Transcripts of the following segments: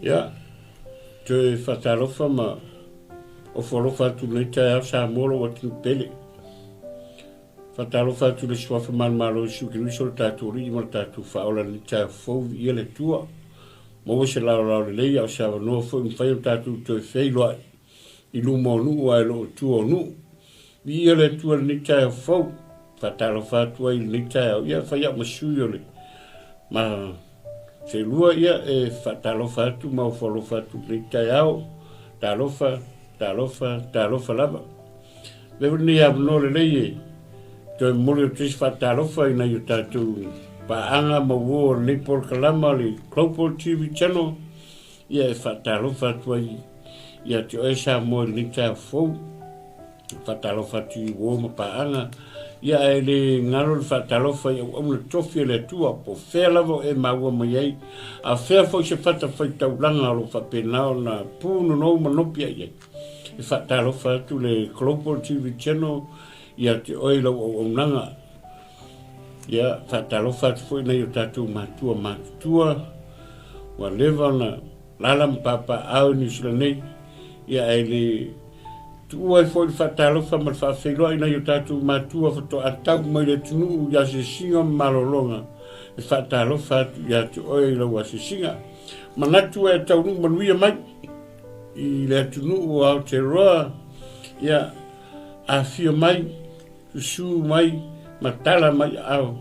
Ia, toe faatalofa ma ofo alofa atu i lenei taeao Samoa lou atunuu pele. Faatalofa atu i le Suafa Manumalo Iesu Keriso lo tatou Alii ma lo tatou Faaola i lenei taeao fou, viia le Atua. Maua se laolao lelei a o se avanoa foi mafai ona tatou toe feiloai i luma o nuu ae le o tua o nuu. Viia le Atua i lenei taeao fou. Faatalofa atu ai i lenei taeao. Ia, fai au ma sui o le ma selua, ia, e faatalofa atu ma ofo alofa atu i lenei taeao. Talofa, talofa, talofa lava. Lea foi lenei avanoa lelei e toe momoli atu ai se faatalofa i nai o tatou paaga ma uo o lenei polokalama o le Global TV Channel. Ia, e faatalofa atu ai ia te oe Samoa i lenei taeao fou. Faatalofa atu i uo ma paaga. Ia, ae le galo le faatalofa i auauna tofi a le Atua, po o fea lava o e maua mai ai, a o fea foi se fatafaitaulaga o lo o faapena ona punonou ma nopi ai ai. E faatalofa atu le Global TV Channel ia te oe i lau auaunaga. Ia, faatalofa atu foi nai o tatou matua matutua, ua leva ona lala ma papaaao i Niu Sila nei, ia ae le tuua ai foi le faatalofa ma le faafeiloai nai o tatou matua faatoa tau mai le atunuu i asiasiga ma malologa. E faatalofa atu ia te oe i lau asiasiga. Manatu e taunuu manuia mai i le atunuu o Aotearoa, ia afio mai, susu mai ma tala mai aao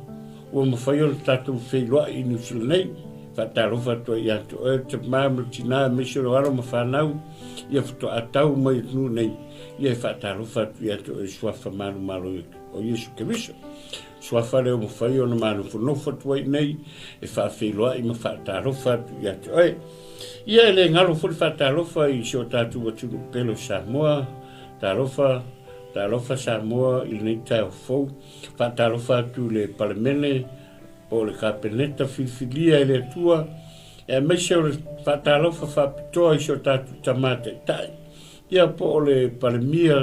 ua mafai ona tatou feiloai i Niu Sila nei. Faatalofa atu ai ia te oe le tama ma le tina aemaise o le alo ma fanau ia faatoa tau mai atunuu nei. Ia e faatalofa atu ia te oe Suafa Manumalo o Iesu Keriso. Suafa lea ua mafai ona manofonofo atu ai nei e faafeiloai ma faatalofa atu ia te oe. Ia e le galo foi le faatalofa i si o tatou atunuu pele o Samoa. Talofa, talofa Samoa i lenei taeao fou. Faatalofa atu i le Palemene po o le Kapeneta filifilia e le Atua, aemaise o le faatalofa faapitoa i si o tatou Tama Taitai, ia po o le Palemia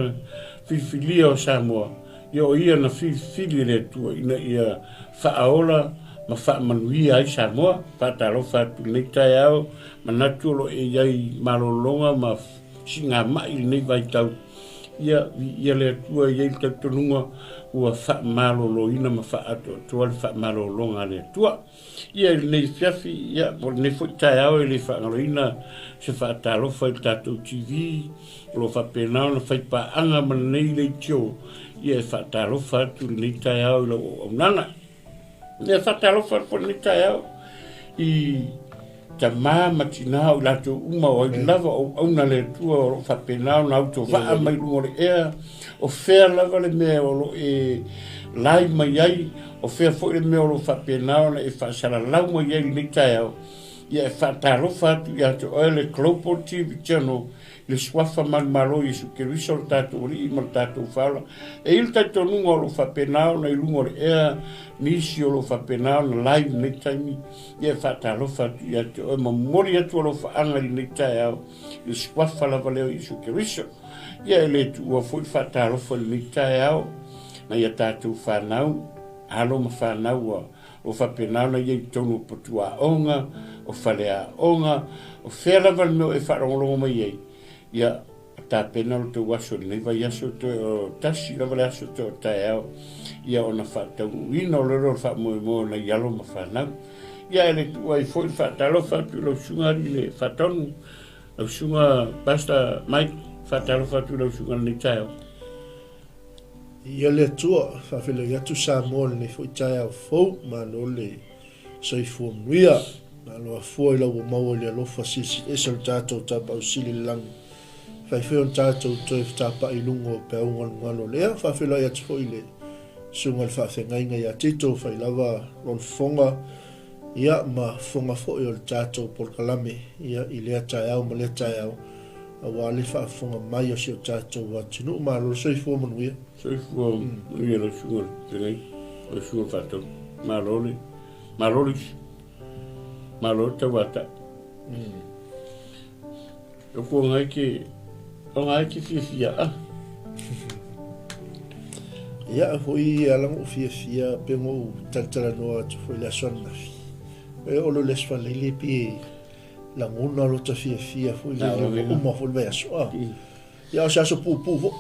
filifilia o Samoa, ia o ia na filifili e le Atua ina ia faaola ma faamanuia ai Samoa. Faatalofa atu i lenei taeao, manatu o lo o e i ai malologa ma siigamai i lenei vaitau. Ia, viia le Atua, e i ai le talitonuga ua faamaloloina ma faaatoatoa le faamalologa a le Atua. Ia, i lenei afiafi, ia, po o lenei foi taeao e le faagaloina se faatalofa i le tatou TV o lo o faapena ona fai paaga ma lenei leitio. Ia, e faatalofa atu i lenei taeao i lau auaunaga. Ia, faatalofa atu foi lenei taeao i tama ma tina o i latou uma o ai lava o auauna le Atua o lo o faapena ona autovaa mai luga o le ea, o fea lava le mea o lo o e lai mai ai, o fea foi le mea o lo o faapena ona e faasalalau mai ai i lenei taeao. Ia, e faatalofa atu ia te oe le Global TV Channel i le Suafa Manumalo o Iesu Keriso lo tatou Alii ma lo tatou Faaola. E i ai le talitonuga o lo o faapena ona i luga o le ea nisi o lo o faapena ona live i lenei taimi. Ia, e faatalofa atu ia te oe ma momoli atu alofaaga i lenei taeao i le Suafa lava lea o Iesu Keriso. Ia, e le tuua foi le faatalofa i lenei taeao nai a tatou fanau, alo ma fanau ua o faapena ona i ai i totonu o potuaoga, o faleaoga, o fea lava le mea o e faalogologo mai ai. Ia, tapena lo tou aso i lenei vaiaso, toe o tasi lava le aso toe o taeao, ia ona faataunuuina o lea o le faamoemoe o nai alo ma fanau. Ia, e le tuua ai foi le faatalofa atu i lau susuga alii le faatonu, lau susuga Pastor Mike, faatalofa atu i lau susuga i lenei taeao. Ia le Atua, faafeiloai atu Samoa i lenei foi taeao fou, malo le soifua manuia. Malo afua i lau ua maua i le alofa silisili ese o le tatou Tapaau Sili i le lagi. Fai foi ona tatou toe fetapa'i i luga o peau galugalu o le ea. Faafeiloai atu foi i le Susuga i le Faafeagaiga ia Tito, fai lava lona fofoga, ia ma fofoga foi o le tatou polokalame, ia i lea taeao ma lea taeao, aua le faafofoga mai o si o tatou atunuu. Malo le soifua manuia. Soifua manuia lau susuga i le fetalai, lau susuga i le faatonu. Malo le, malo le usi. Malo le tauatai. O ko ngai ke, o ngai ke fiafia a. Ia foi ala ngo fiafia pe ngo taltalanoa atu foi le aso ananafi. E olo le aso faalele pe Lagona lota fiafia foi lele ua uma foi le vaiaso a. Ia o se aso puupuu foi.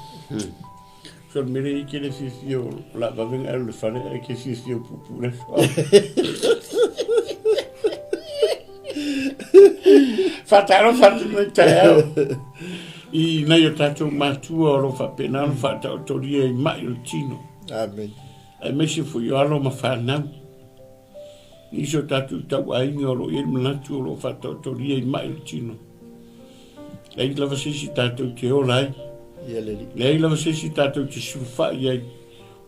So le mea lea i ke le fiafia o la vavega alu le fale ae ke fiafia o puupuu le aso. Faatalofa atu lenei taeao i nai o tatou matua o lo o faapena ona faataotolia i mai o le tino. Amen. Aemaise foi o alo ma fanau. Nisi o tatou tauaiga o lo o i ai le manatu o lo o faataotolia i mai o le tino. Leai lava se isi tatou te ola ai. Ia le Alii. Leai lava se isi tatou te sulufai ai.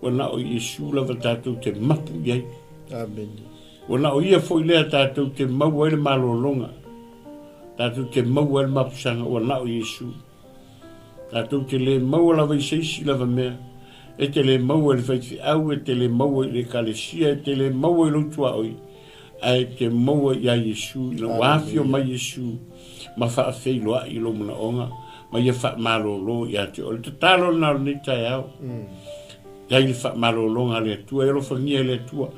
Ua na o Iesu lava tatou te mapu i ai. Amene. Ua na o Ia foi lea tatou te maua ai le malologa. Tatou te maua ai le mapusaga, ua na o Iesu. Tatou te le maua lava i se isi lava mea. E te le maua i le faifeau, e te le maua i le ekalesia, e te le maua i lou tuaoi, ae e te maua iā Iesu, ina ua afio mai Iesu ma faafeiloai i lou manaoga, ma ia faamalolo ia te oe. O le tatalo lena o lenei taeao. I ai le faamalologa a le Atua, e alofagia e le Atua.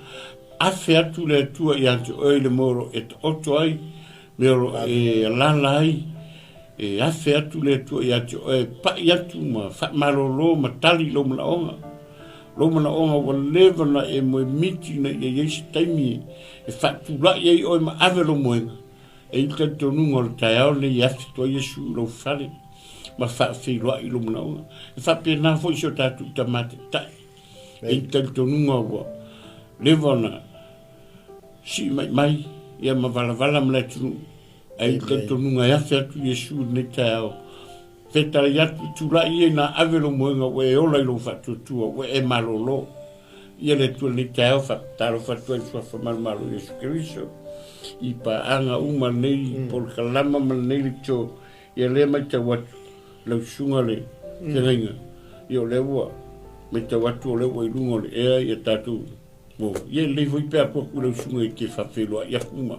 Afe atu le Atua ia te oe i le mea o lo o e taoto ai, mea o lo o e alaala ai, E afe atu le Atua ia te oe, e paʻi atu ma faamalolo ma tali i lou manaoga. Lou manaoga ua leva ona e moe miti ina ia i ai se taimi e faatulaʻi ai oe ma ave lou moega. E i ai le talitonuga o le taeao lenei e afe atu ai Iesu i lou fale ma faafeiloai i lou manaoga. E faapena foi si o tatou Tama Taitai. E i ai le talitonuga ua leva ona sii maimai ia ma valavala ma le atunuu. Ai le talitonuga e afe atu Iesu i lenei taeao, fetalai atu, tulai ia ina ave lou moega ua e ola i lou faatuatua, ua e malolo. Ia le Atua i lenei taeao, faatalofa atu ai i le Suafa Malumalu o Iesu Keriso, i paaga uma lenei polokalama ma lenei leitio, ia lea matau atu, lau susuga le feagaiga, ia o lea ua matau atu o lea ua i luga o le ea ia tatou Mo, ia lelei foi pe a atu atu i lau susuga e te faafeiloai atu ma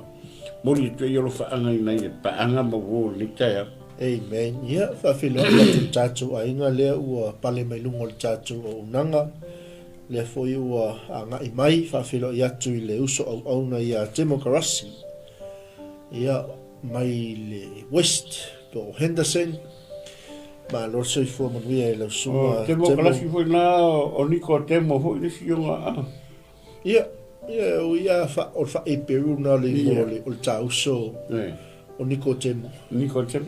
momoli atu ai alofaaga i nai paaga ma uo o lenei taeao. Amen. Ia, faafeiloai atu i le tatou aiga lea ua pale mai luga o le tatou auaunaga, lea foi ua agai mai, faafeiloai atu i le uso auauna ia Temokarasi, ia, mai le West po o Henderson. Malo le soifua manuia i lau susuga. O Temo Kalasi foi na o Niko Temo foi le isi ona a. Ia, ia o ia fa o fa e Peru na le mo le o le tauso. O Niko Temo. Niko Temo.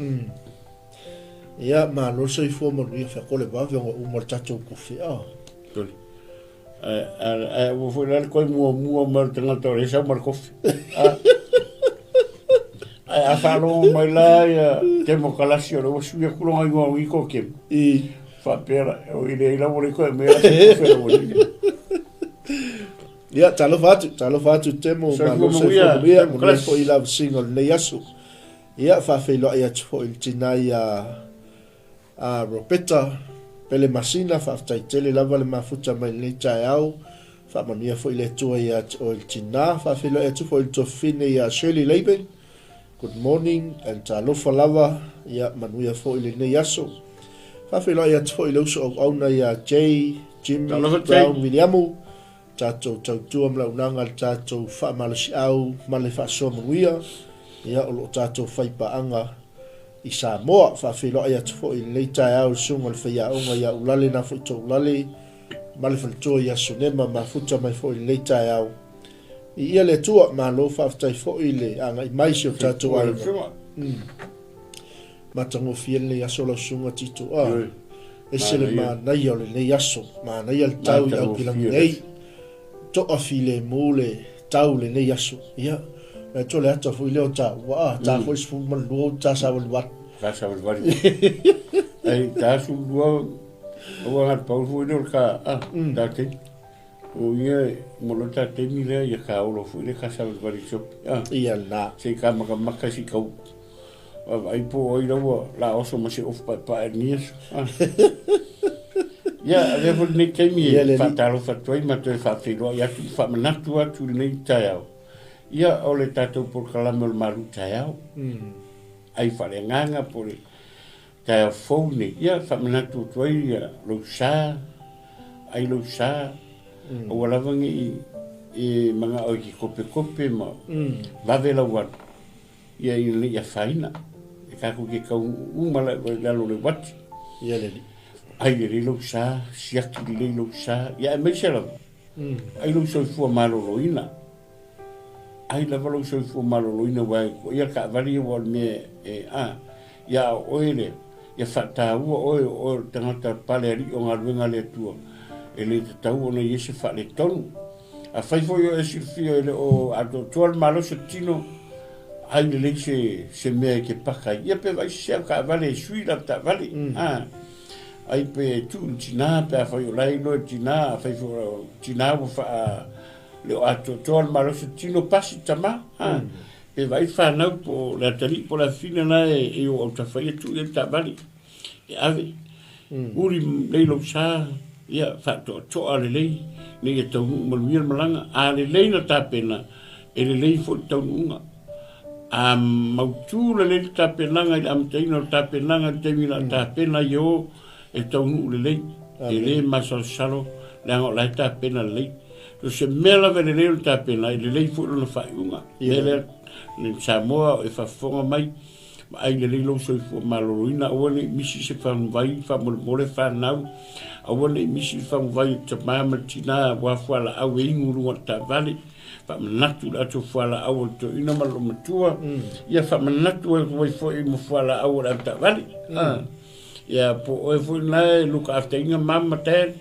Ia, malo le soifua manuia fa ko le vave o uma le tatou kofi a. Toli. Ae ua foi la le koe muamua mai o le tagata o le sau ma le kofi. Ae a faalogo mai la ia Temo Kalasi o le ua sui atu lona igoa o Niko Temo. I. Faapea la, o i le ila ua le koe mea la se kofi o le ua Ia, talofa atu, talofa atu Temo, malo soifua manuia, manuia foi i lau vasina o lenei aso. Ia, faafeiloai atu foi i le tina ia A Ropeta, Pele Masina, faafetai tele lava le mafuta mai lenei taeao. Faamanuia foi le Atua ia te oe le tina. Faafeiloai atu foi i le tuafafine ia Shirley Laban. Good morning and talofa lava. Ia manuia foi lenei aso. Faafeiloai atu foi i le uso auauna ia Jay Jimmy Talofa, Jay. Brown Viliamu. Tatou tautua ma launaga le tatou faamalosiau ma le faasoa manuia. Ia o lo o tatou faipaaga i Samoa. Faafeiloai atu foi i lenei taeao i le susuga o le faiaoga ia Ulale Nafoito Ulale ma le faletua ia Sunema Mafuta mai foi i lenei taeao. Viia le Atua, malo faafetai foi le agai mai si o tatou aiga. Matagofie lenei aso lau susuga Tito. Ah, ese le manaia o lenei aso. Manaia le tau i Aukilagi nei. Toa filemu le tau lenei aso. Ia, na to le ata foi lea o taua, ah, ta foi 12 o ta savalivali. Ta savalivali. Ai, ta 12, aua ngā pau foi lea o le ka, ah, ta te. O ia, mo lo ta taimi lea, ia ka olo foi lea ka savalivali sopi. Ah, Ia la. Se ka makamaka si kau. Vaavaai po o ai la ua la oso ma se ofu paepae i lenei aso. Ah. Ia, avea foi lenei taimi Ia, e le alii. faatalofa atu ai ma toe faafeiloai atu ma faamanatu atu i lenei taeao. Ia, o le tatou polokalame o le malu taeao. Ai faaleagaga po o le taeao fou lenei. Ia, faamanatu atu ai ia lou sa, ai lou sa, aua lava ne i e manao e te kopekope ma vave lau alu. Ia ina nei afaina. E tatou te taunuu uma lava i lalo o le uati. Ia le Alii. Ai lelei lou sa, siaki lelei lou sa, ia aemaise lava, ai lou soifua maloloina. Ai lava lou soifua maloloina aua e toia le taavale ia aua o le mea e a, ia a o oe lea, ia faataua oe o oe o le tagata pale alii o galuega a le Atua, e le tatau ona i ai se faaletonu. Afai foi o e silafia e le o atoatoa le malosi o le tino, ai lelei se, se mea e te paka ai. Ia pe vaai se au taavale e sui lau taavale. Mm. Ah, ai pe tuu i le tinā, pe afai o la e iloa e le tinā, afai foi o tinā ua faa le o atoatoa le malosi o le tino, pasi tamā. Ah, mm. Pe vaai whanau po o le atalii po o le afafine la e, e o autafa ia tuu i ai le taavale. E ave. Mm. Uri lei lou sa, ia faatoatoa lelei, ina ia taunuu manuia le malaga. A lelei na tapena, e lelei foi le taunuuga. A mautū lelei le tapenaga i le amataina o le tapenaga i le taimi o le a tapena ai e o, e taunuu lelei. E le masalosalo, leaga o la e tapena lelei. So se mea lava e lelei ona tapena, e lelei foi lona faaiuga. Mea lea, le Samoa e faafofoga mai, Vaai lelei lou soifua maloloina, aua ne i misi se faguvai faamolemole fanau, aua ne i misi le faguvai o le tama ma le tina aua fualaau e inu i luga o le taavale, faamanatu le ato fualaau o le toeaina ma le loomatua, ia faamanatu ai foi ma fualaau o le avetaavale. Ia po o oe foi lena e look after ina mum ma dad,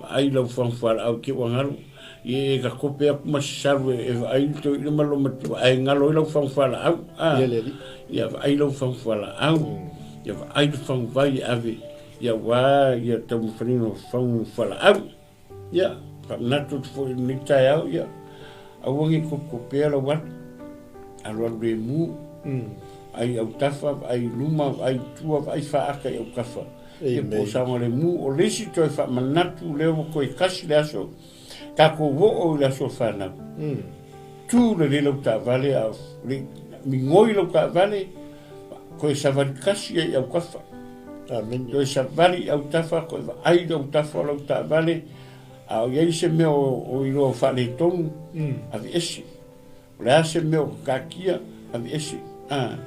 vaai lau fagu fualaau te ua galo, ia e ka kope aku ma se salu e vaai le toeaina ma le loomatua ae galo ai lau fagu fualaau. Ia vaai lau fagu fualaau, ia vaai le fagu vai e ave, ia aua ia taumafaiga o fagu fualaau. Ia, faamanatu atu foi i lenei taeao, ia, aua ne i kopekopea lau alu, alualu lemu, ai autafa, vaai i luma, vaai i tua, vaai faata i autafa. Ia po o saogalemu, o le isi toe faamanatu lea ua toe tasi le aso, tatou oo i le aso fanau. Tu lelei lau taavale, a le migoi lau taavale, toe savali tasi ai i autafa. Amen. Toe savali i autafa, toe vaai i autafa o lau taavale, a o i ai se mea o iloa o faaletonu, aveese. O le a se mea o kakakia, aveese. A,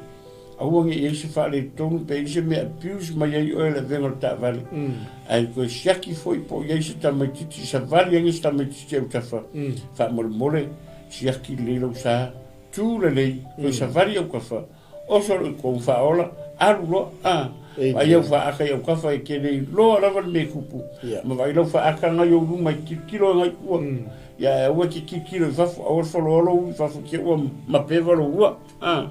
aua ne i ai se faaletonu pe i ai se mea abuse mai ai oe i le avega o le taavale. Ae toe siaki foi po o i ai se tamaitiiti, savali ai se tamaitiiti i autafa, faamolemole, siaki lelei lau sa, tu lelei, toe savali autafa, Oso lou kou faaola, alu loa, a. Vaai au faaka i aukafa e ke le iloa lava le mea e tupu. Ma vaai lau faaka ngai ou luma e tilotilo agai tua. Ia e aua e te tilotilo i fafo, aua le faloa lou i fafo te ua mapeva lou ua. A.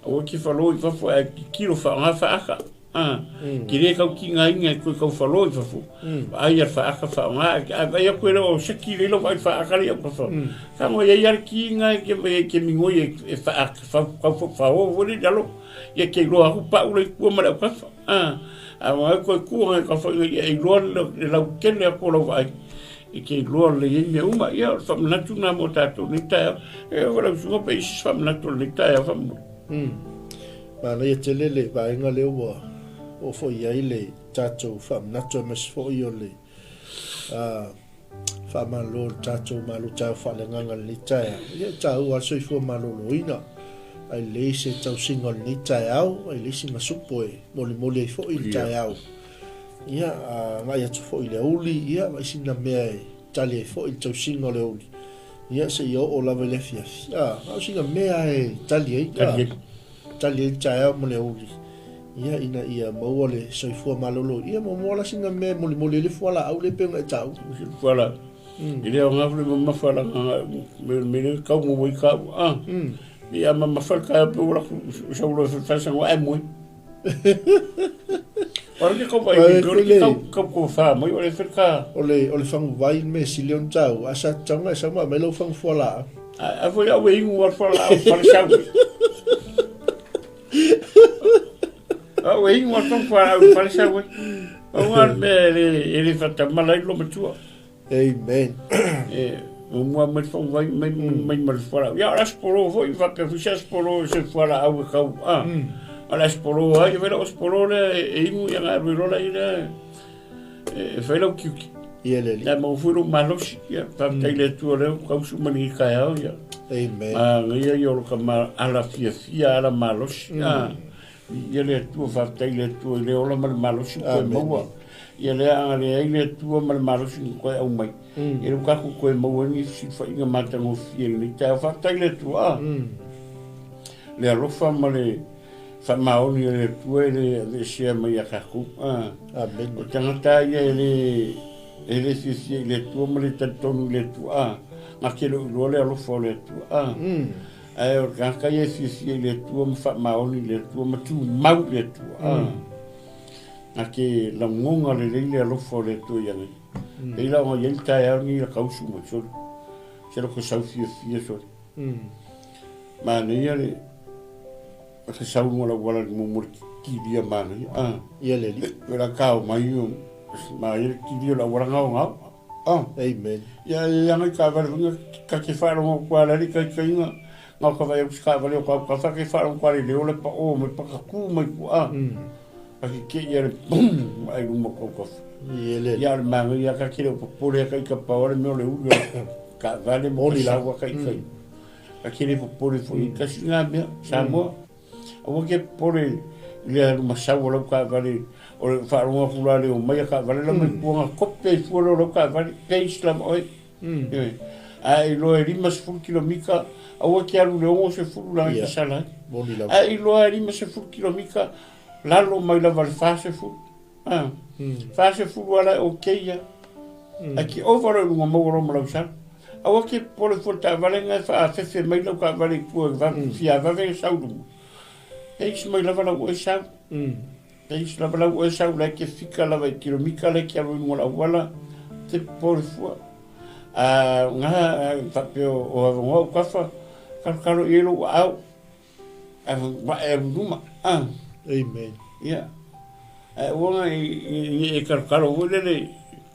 Aua e te falo i fafo ae tilotilo faaaoga faaka. A. Te le tau tigaina e toe tau falo i fafo. Vaai a le faaka faaaoga, ae vaai atu e le o seki lelei lau vaai i le faaka lea i aukafa. Tago e i ai lava le tiga e te migoi e tau fao foi lea i lalo, ia te iloa atu pau la i tua ma le aukafa. A o ai koe tua ngai kaufa ina ia e iloa le lautele atu o lau vaai, e te iloa lelei ai mea uma. Ia o le faamanatu lena mo tatou i lenei taeao. E oo lau susuga pe i ai se faamanatu o lenei taeao faamolemole. Manaia tele le vaega lea ua oo foi i ai le tatou faamanatu aemaise foi o le Faamalo i le tatou Malo taeao faaleagaga i lenei taeao. Ia e taua lava le soifua maloloina. Ai lelei se tausiga o lenei taeao, ai lelei sina supo e molimoli ai foi le taeao. Ia, agai atu foi i le aoauli, ia, vaai sina mea e tali ai foi le tausiga o le aoauli. Ia, seia oo lava i le afiafi. A, na o sina mea e tali ai, tali ai, tali ai le taeao ma le aoauli. Ia, ina ia maua le soifua malolo. Ia, muamua la sina mea e molimoli ai le fualaau lea e pei ona e taua. Fualaau. E le aoga foi le mamafa laga me me le kau mo wai kau. Ah. Ia mamafa le taeao pe ua laku sau loa e fai sango ae moe. O le kau vai o le kau kau ko fa mai o le ka. O le o le faguvai le mea sili ona taua. A sa tatau ona e sau ma aumai lau fagu fualaau. A foi au e inu al fualaau fale sau. Au e inu al fagu fualaau fale sau. Au al mea e le e le whatamala ai lo matua. Amen. E muamua mai le faguvai mai mai ma le fualaau. Ia o le aso polo foi faapea foi se aso polo se fualaau e kau a. O le aso polo ai, e fai lau aso polo lea e inu ia na alu ai loa la i lea e fai lau tiute. Ia le Alii. Ia maua foi lou malosi, ia faafetai i le Atua o lea ua tausu ma lenei taeao, ia. Amen. Manaia ia o lo ka ala fiafia, ala malosi. Ia le Atua, faafetai i le Atua i le ola ma le malosi ua toe maua. Ia lea a na leai le Atua ma le malosi na toe aumai, ia lea ua tatou toe maua ai ni fesilafaiga matagofie i lenei taeao. Faafetai i le Atua, le alofa ma le faamaoni o le Atua e le aveesea mai ia tatou. Amene. O tagata ia e le fiafia i le Atua ma le talitonu i le Atua, na te le o iloa le alofa o le Atua. Ae o le tagata ia e fiafia i le Atua ma faamaoni i le Atua ma tumau i le Atua, na te lagona lelei le alofa o le Atua ia nei. Pei la ona i ai le taeao lenei i la tausu mai soli. Se loko sau fiafia soli. Manaia le se sau luga o le auala i le muamua le kilia manaia. Ah. Ia le alii. E la kao mai o manaia le kilia o le auala gaogao. Ah. Amen. Ia e anga i taavale foi na ta te faalogo atu lava le taitaiga na o ka vaai atu se taavale o ka uta te faalogo atu lava i le leo o le pao mai pakatu mai tua. Ka te te i a le boom ai luma o kou kafa. Ia le Ia o le manaia ta te le o popole ta i ka pao le mea o le uli o le taavale ma Moni ka lava. sau a taitai. Ta te le popole foi i tasi lena mea, Samoa. Aua ke popole i le alu masau o lau taavale, o le faalogo atu la le omai a taavale la mai tua na kope ai fua lea o lau taavale, pace lava oe. Ioe. A e iloa e 50 kilomita, aua ke alu i le 60 leaga e te sala ai. Moni lava. A e iloa e 50 kilomita, lalo mai lava i le 40. Ah, 40 ala e okay ia. Ae ke ova loa i luga maua loa ma lau sala. Aua ke popole fua i le taavale na e faafefe mai lau taavale i tua e fia vave e sau i luma. Pace mai lava lau oe sau. Pace lava lau oe sau la e ke fika lava i kilomita la e ke alu i luga o le auala. Te popole fua. A nga faapea o avanoa ou kafa, kalokalo i ai lou aao. Ae vae alu i luma. Ah. Amen. Ia. Ae aua na i e kalokalo foi lele,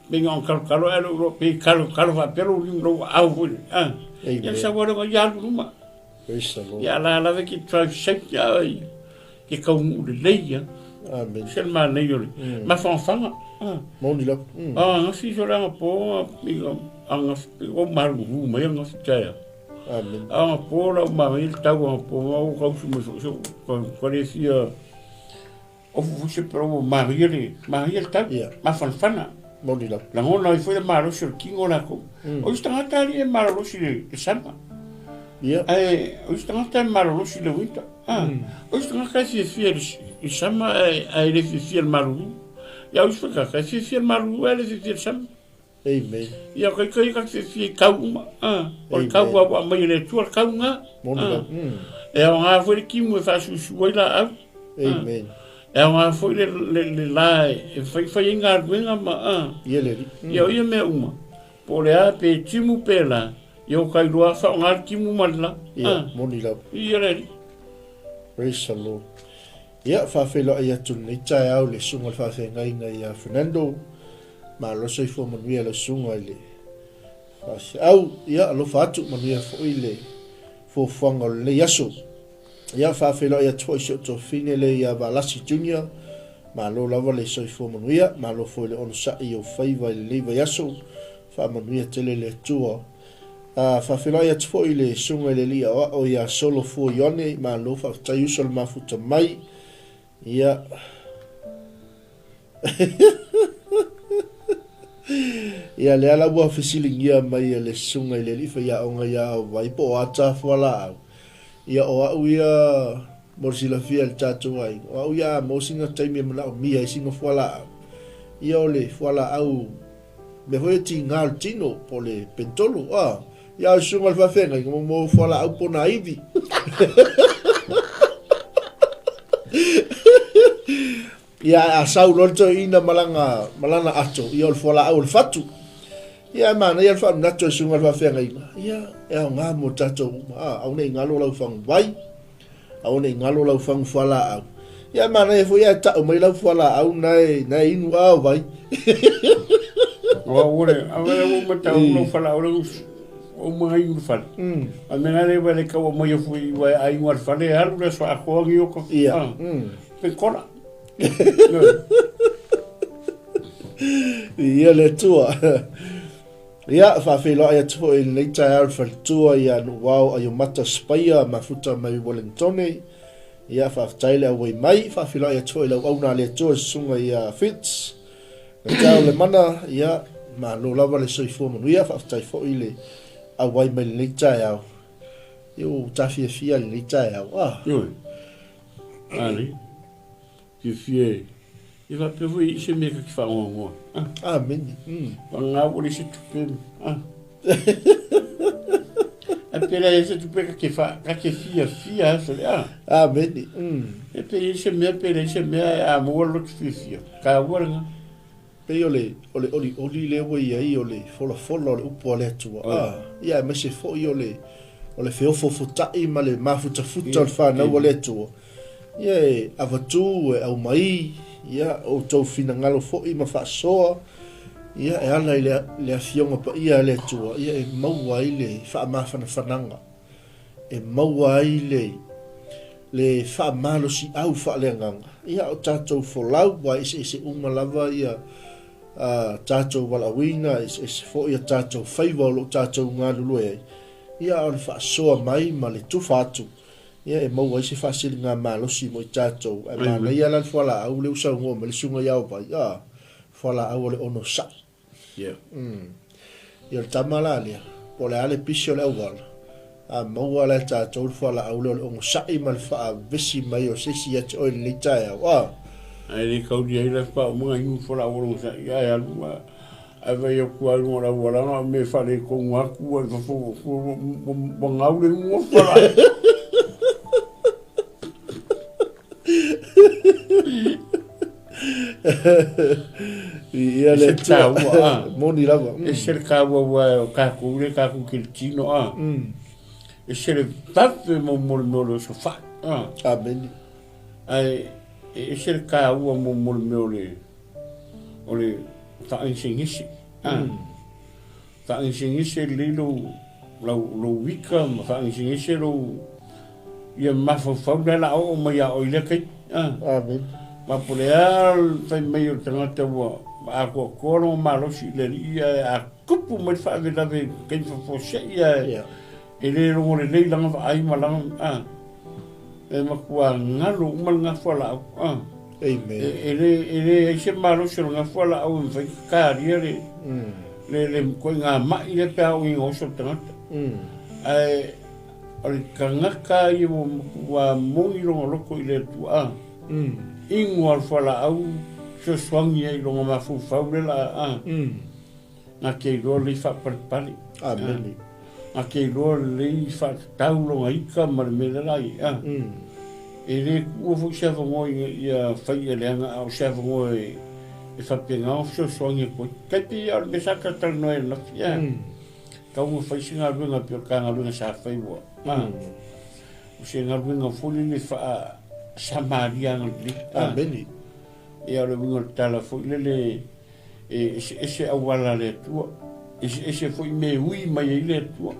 pe na ona kalokalo ae lou iloa pe kalokalo faapea lou lima lou aao foi lele. Ah. Amen. Ia sau lea ia alu i luma. Praise the Lord. Ia la lava ke drive safe ia oi. Ke taunuu lelei ia. Amen. Se le manaia o le mafanafana. Ah. Moni lava. Ah, angafi sole agapo, angafi, o malulu mai angafi taeao. Amen. Agapo lau manaia le tau agapo, ma ua tausi mai foi se ka le fia ofu foi se pera ua manaia le, manaia le tau, Ia. mafanafana. Moni lava. Lagona ai foi le malosi o le tino o latou. O isi tagata alii e malolosi i le sama. Ia. Ae o isi tagata e malolosi i le winter. Ah, o isi tagata e fiafia i le sama ae le fiafia i le malulu. Ia o isi foi tagata e fiafia i le malulu ae le fiafia i le sama. Amen. Ia kai kai ka fiafia i kau uma. Ah, o le kau Amen. lava ua aumai e le Atua le kau lena. Moni Ah, lava. e aoga foi le timu e faasusu ai laau. Amen. E aoga foi le la e faifai ai galuega ma Ia le alii. Ia o ia mea uma. Po o le a pe timu pe la, ia o kailoa faaaoga le timu ma le la. Ia, moni lava. Ia le alii. Praise the Lord. Ia, faafeiloai atu lenei taeao i le susuga o le faafeagaiga ia Fernando. Malo soifua manuia lau susuga i le faafeau. Ia, alofa atu, manuia foi le fuafuaga o lenei aso. Ia, faafeiloai atu foi i si ou tuafafine lea ia Valasi Junior. Malo lava le soifua manuia, malo foi le onosai i ou faiva i lenei vaiaso. Faamanuia tele le Atua. A, faafeiloai atu foi i le susuga i le alii aoao ia Solo Fua Ioane, malo faafetai uso le mafuta mai. Ia. Ia lea la ua fesiligia mai e le susuga i le alii faiaoga ia Aovai po o a ta fualaau. Ia o au ia mo le silafia e le tatou aiga, o au ia a maua sina taimi e manaomia ai sina fualaau. Ia o le fualaau mea foi e tiga o le tino po o le penitolo a. Ia o le susuga i le faafeagaiga mo mo fualaau po o nā ivi. Ia a sau loa le toeaina ma lana, ma lana ato, ia o le fualaau o le fatu. Ia e manaia le faamanatu e le susuga i le faafeagaiga, ia e aoga mo tatou uma, a, aua ne i galo lau fagu vai, aua ne i galo lau fagu fualaau. Ia e manaia foi ae tau mai lau fualaau na e, na e inu a o vai. O au le, au le ua matau lau fualaau le o uma ngai inu fale. A mea le wale kau mai afu i wai ai inu al fale alu le so akoa ngi o ka. Ia. Pe kola. Viia le Atua. Ia, faafeiloai atu foi i lenei taeao i le faletua ia Nuuao Aiomata Spaia mafuta mai Wellingtone. Ia, faafetai le auai mai. Faafeiloai atu foi i le auauna a le Atua le susuga ia Fitz. Gatao le mana, ia, malo lava le soifua manuia. Faafetai foi le auai mai lenei taeao. Ia, ua ta fiafia lenei taeao. Ah. Ioe. Ali. Fiafia e. Ia faapea foi i se mea ka te whaongoa. Ah. Amene. Whangā ua le se tupe. Ah. A pera e se tupe ka te, wha, ka te fiafia a se ah. Amene. E pe i se mea, pe i se mea a mua lo te fiafia. Ka ua lenga. Pei o le, o le olioli lea ua i ai o le folafola o le upu a le Atua. Ah, ia, aemaise foi o le, o le feofofota'i ma le mafutafuta o le fanau a le Atua. Ia e avatu, e aumai, ia, outou finagalo foi ma faasoa, ia, e ala i le, le Afioga Paia a le Atua, ia, e maua ai le faamafanafanaga, e maua ai le, le faamalosiau faaleagaga. Ia, o tatou folau, ua eseese uma lava ia a tatou valaauina, eseese foi a tatou faiva o lo o tatou galulue ai, ia, a o le faasoa mai ma le tufa atu, Ia e maua ai se faasiligamalosi mo i tatou. Ae manaia la le fualaau lea ua saunoa mai le susuga ia Ovai, a, fualaau o le onosai. Yeah. Ia o le tama la lea, po o le a le pisi o le auala, a maua la e tatou le fualaau lea o le onosai ma le faavesi mai o se isi ia te oe i lenei taeao, a. Ae le kauli ai la faaumaga inu fualaau o le onosai, ae alu a. Ae fai atu lava i luga o le auala, na o mea e faaletonu atu ai i fafo, ua gau le inuga fala. Ia le Ese le taua, a. Moni lava. Ese le taua ua o tatou le tatou keletino, a. Ese le vave mo mo le mea o le oso fai, a. Amene. Ae e ese le taua mo mo le mea o le o le faagesegese. Faagesegese lelei lou, lau, lou ika ma faagesegese lou, ia mafaufau la la oo mai ia oe i lea taimi. Amene. Ma po o le a le fai mai o le tagata ua atoatoa lona malosi i le alii ae a tupu mai le faalavelave i taimi faafuasei ae e le logo lelei lana vaai ma lana, e matua galo uma le gafualaau. Amen. E le e leai se malosi o le gafualaau e mafai ona talia le le le ituaiga ma'i lea pe a oo ina oso le tagata. Ae o le tagata ia ua matua moni lona loto i le Atua, inu lava le fualaau fesoasoani ai i lona mafaufau lea la a. Na te iloa lelei faapalepale. Amene. Na te iloa lelei faatatau lona ika ma le mea lea la i ai. E le tuua foi se avanoa ina ia fai ia leaga a o se avanoa e faapena ona fesoasoani atu ai. Tai pei lava o le mea sa talatalanoa ai ananafi, a. Tatau ona fai se galuega pei o le ta galuega sa fai ua, a. O se galuega foi lele faa-Samaria agalelei, a. Amene. Ia o le uiga o le tala foi lele E eseese auala a le Atua, eseese foi mea e ui mai ai le Atua.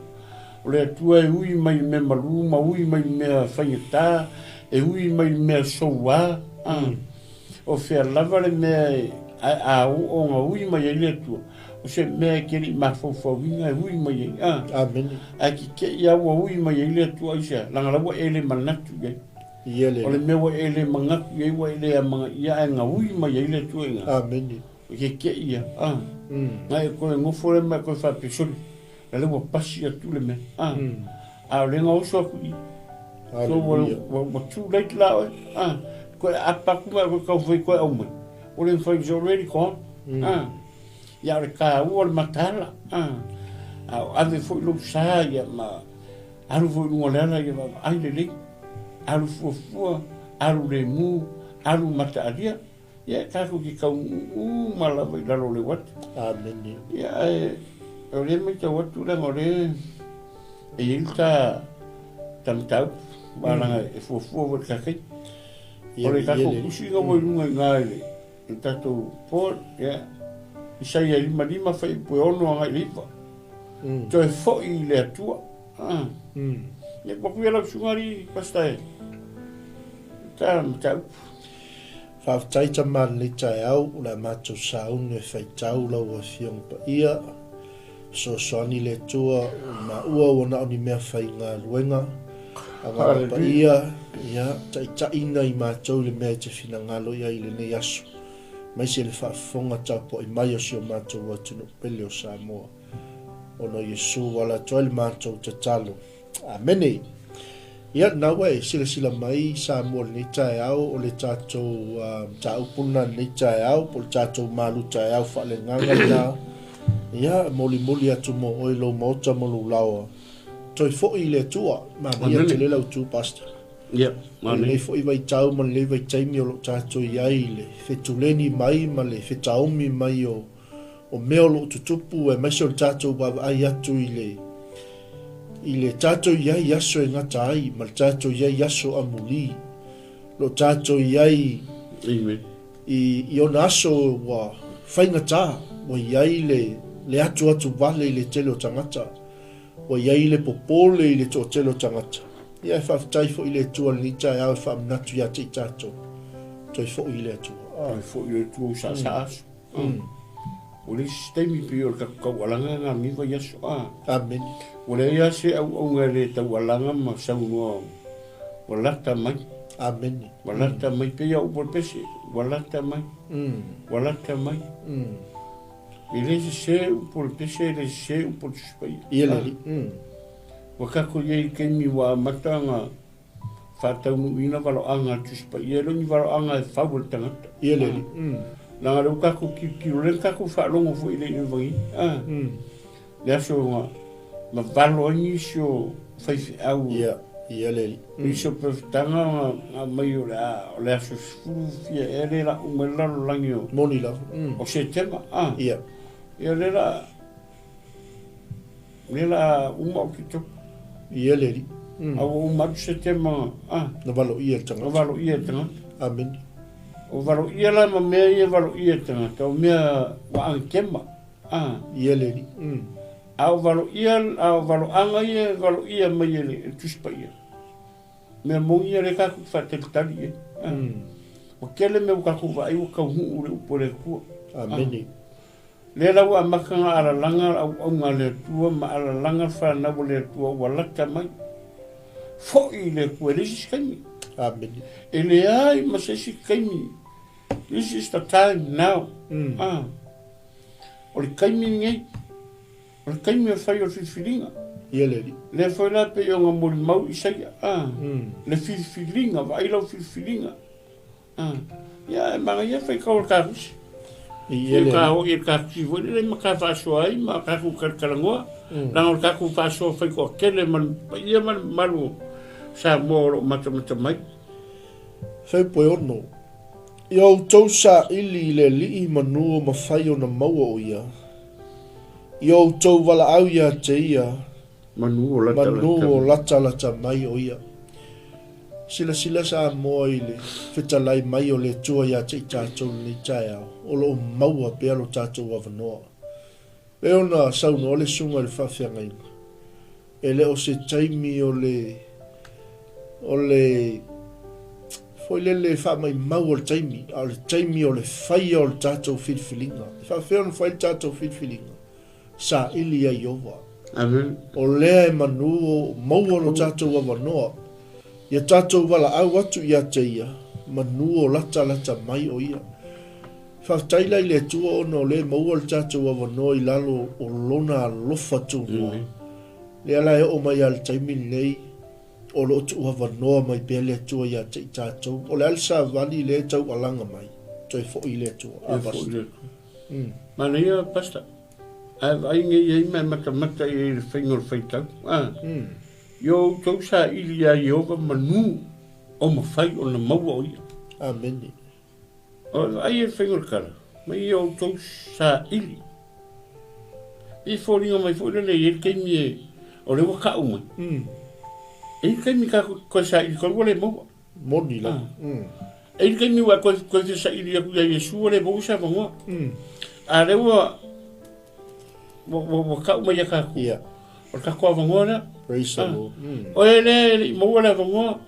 O le Atua e ui mai i mea malū ma ui mai i mea faigata, e ui mai i mea soua. O fea lava le mea e, a oo ona ui mai ai le Atua, o se mea e te le i mafaufauina e ui mai ai. Amene. Ae tetei lava ua ui mai ai le Atua, aisea? Leaga la ua e le manatu i ai. Ia le. O le mea ua e le manatu i ai ua e le amanaia ae gaui mai ai le Atua i ina. Amene. O ke keʻi ia, a. Na e toe nofo lea ma e toe faapea, sole, la lea ua pasi atu le mea, a. A o lea na oso atu i i. So ua, ua, ua too late la oe, a. Toe aapa atu ma e toe taumafai toe aumai, ua le mafai, it's already gone, a. Ia o le taua o le mataala, a. A o ave foi lou sa ia ma Alu foi i luga o le ala ia vaavaai lelei, alu fuafua, alu lemu, alu mataalia, ia tatou te taunuu uma lava i lalo o le uati. Amene. Ia ae o lea e matau atu leaga o lea e i ai le ta ta mataupu, aua leaga e fuafua foi i le ta taimi. O le tatou tusi ua i luga i ina i le tatou board, ia, Isaia 55 fuaiupu e 6 agai i le 9. Toe foi i le Atua. Ia ua kuia lau susuga alii pastor e ta mataupu. Faafetai Tama i lenei taeao, o le a matou sauni e faitau lau Afioga Paia. Fesoasoani le Atua i maua ua na o ni mea faigaluega. Agaga Paia, ia, taitaiina i matou i le mea e te finagalo i ai i lenei aso, aemaise le faafofoga tapuai mai o si o matou atunuu pele o Samoa. Ona o Iesu ua ala atu ai le matou tatalo. Amene. Ia, lena ua e silasila mai Samoa i lenei taeao, o le tatou mataupu lena i lenei taeao, po o le tatou malu taeao faaleagaga lena. Ia, molimoli atu mo oe lou maota ma lou laoa. Toe foi i le Atua. Manaia tele lau tu, Pastor. Ia, manaia. Lenei foi vaitau ma lenei vaitaimi o lo o tatou i ai i le fetuleni mai ma le fetaomi mai o o mea o lo o tutupu aemaise o le tatou vaavaai atu i le i le tatou i ai i aso e gata ai ma le tatou i ai i aso amuli. Lo tatou i ai Amen. I, i ona aso ua faigata, ua i ai le, le atuatu vale i le tele o tagata, ua i ai le popole i le toatele o tagata. Ia e faafetai foi i le Atua i lenei taeao e faamanatu ia te i tatou. Toe foi i le Atua. Ah. Toe foi i le Atua ua saasaa aso. O le isi taimi pei o le tatou taualaga lena i lenei vaiaso a. Amene. Ua leai lava se auauna e le taualaga ma saunoa ua lata mai. Amene. Ua lata mai pei lava upu a le pese, ua lata mai. Ua lata mai. E le sese upu a le pese, e le sese upu a le Tusi Paia. Ia le alii. Ua tatou i ai i le taimi ua amata ona faataunuuina valoaga a le Tusi Paia, e le o ni valoaga e fau e le tagata. Ia le Alii. Leaga o lea ua tatou tilotilo, lea na tatou faalogo foi i le Ivagi, le aso na na valo ai nisi o faifeau. Ia, ia le Alii. Nisi o perofetaga na aumai o le a, o le aso sefulu fia ea lea la uma ai le lalolagi o. Moni lava. O Setema. Ia. Ia lea la Lea la uma Oketopa. Ia le Alii. A ua uma atu Setema, a. Na valoia e le tagata. Na valoia e le tagata. Amene. O valoia la ma mea ia e valoia e le tagata, o mea ua agatema, a. Ia le Alii. A o valoia, a o valoaga ia e valoia mai e le Tusi Paia, mea moni ia lea tatou te faatalitali i ai. Ua tele mea ua tatou vaai ua taunuu le upu a le Atua. Amene. Lea la ua amata ona alalaga le auauna a le Atua ma alalaga le fanau a le Atua ua lata mai. Foi i le Atua, e leai se isi taimi. Amene. E leai ma se isi taimi. This is the time now. Ah. O le taimi lenei. O le taimi e fai o le filifiliga. Ia le Alii. Lea foi la pei ona molimau Isaia. Ah. Le filifiliga, vaai lau filifiliga. Ia, e manaia faitau o le takusi. Ia le. Ka oo i le takusi foi lele ma ka faasoa ai ma tatou talatalanoa. Leaga o le tatou faasoa faitoatele ma le paia ma le mamalu o Samoa o lo o matamata mai. Fai e ono. Ia outou saili i le Alii manu o mafai ona maua o ia. Ia outou valaau ia te ia. Manu o latalata. Manu o latalata mai o ia. Silasila Samoa i le fetalai mai o le Atua ia te i tatou i lenei taeao, o lo o maua pea lo tatou avanoa. E ona saunoa le susuga i le faafeagaiga, e le o se taimi o le, o le, foi lele faamaimau o le taimi, a o le taimi o le faia o le tatou filifiliga. E faafefea ona fai le tatou filifiliga? Saili ia Ieova. Amen. O lea e manu o maua lo tatou avanoa, ia tatou valaau atu ia te ia, manu o latalata mai o ia. Faafetai la i le Atua ona o lea e maua le tatou avanoa i lalo o Lona alofa tunoa. Lea la e oo mai lava i le taimi lenei, o lo o tuuavanoa mai pea le Atua ia te i tatou. O le a le savali lea e taualaga mai, toe foi i le Atua. Toe foi i le Atua. Manaia Pastor. Ae vaai nei i ai ma e matamata i ai i le faiga o le faitau. A. Ia outou saili iā Ieova manu o mafai ona maua o ia. Amene. O e vaai ai le faiga o le tala, mai ia outou saili. I foliga mai foi lele e i ai le taimi e, o lea ua tau mai. E i ai le taimi tatou te toe saili atu ai ua le maua. Moni lava. E i ai le taimi ua e toe fia saili atu ia Iesu ua le maua se avanoa. A o lea ua, ua, ua, ua tau mai ia tatou. Ia. O le tatou avanoa lea. Praise the Lord. O e lea e le i maua le avanoa.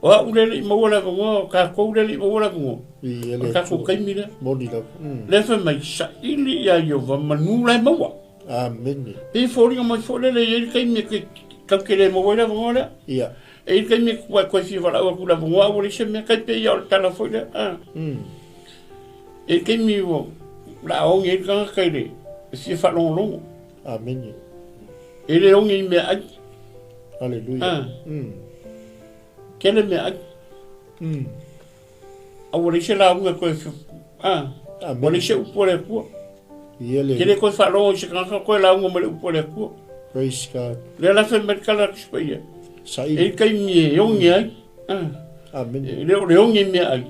O au lea e le i maua le avanoa, o tatou lea e le i maua le avanoa. Viia O le le tatou Atua. taimi lea. Moni lava. Mm. Lea fai mai, saili ia Ieova manu la e maua. Amene. Pei e foliga mai foi lele e i ai le taimi e te tatou te le maua ai le avanoa lea. Ia. E i ai le taimi e ua e toe fia valaau atu i le avanoa ae ua leai se mea, tai pei lava o le tala foi lea. A. Mm. E i ai le taimi ua o le a oge ai le tagata i le fia faalogologo. Amene. E le oge i meaai. Aleluia. A. Mm. Tele meaai. Mm. A ua leai se lauga e toe a. Ua leai Amene. se upu a le Atua. Viia le Ke le Alii. toe faalogo i se tagata toe lauga mai le upu a le Atua. Praise God. Lea la fai mai le tala a Tusi Paia. E i Saili. ai taimi e oge ai. A. Amene. E le o le oge i meaai,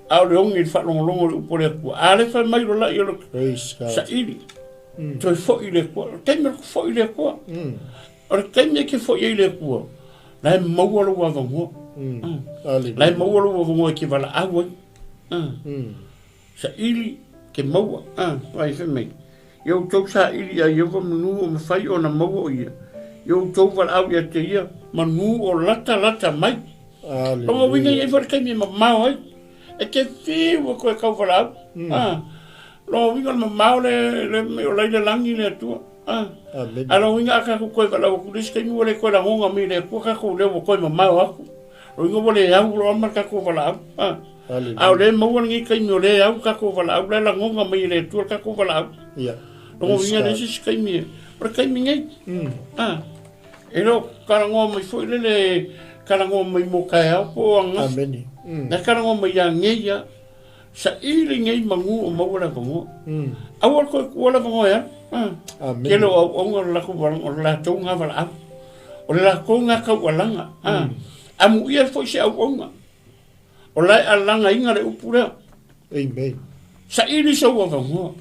a o le oge i le faalogologo i le upu a le Atua. A le fai mai lola i o le Praise God. saili. Mm. Toe foi i le Atua. O le taimi o le foi i le Atua. Mm. O le taimi e te foi ai i le Atua, la e maua lou avanoa. Mm. La e Aleluia. maua lou avanoa e te valaau ai. Mm. Saili ke maua. Vai fai mai. Ia outou saili ia Ieova manu o mafai ona maua o ia. Ia outou valaau ia te ia manu o lata lata mai. Lona uiga Aleluia. e i ai foi le taimi e mamao ai. E te fiu e koe tau valaau. Mm. Lona uiga o le mamao le, le, le o lai le lagi le Atua. Amene. A lona uiga a tatou toe valaau atu le isi taimi ua le toe lagoga mai le Atua tatou lea ua toe mamao atu. Lona uiga ua le au loa ma le tatou valaau. A o Aleluia. lea e maua lenei taimi o lea e au tatou valaau, la e lagoga mai e le Atua le tatou valaau. Ia. Lona Praise uiga le God. isi isi taimi e, o le taimi nei. Mm. E le o kalagoa mai foi le le kalagoa mai mo kaeao po o angafi. Amene. Mm. Na kalagoa mai ia nei ia, saili nei manu o maua le avanoa. Mm. Aua le toe tuua le avanoa e alu. Amene. Tele o auauna o le latou o le latou ngā valaau. O le latou ngā taualaga. Amuia foi se auauna. O lae alagaina le upu lea. Amen. Saili sou avanoa.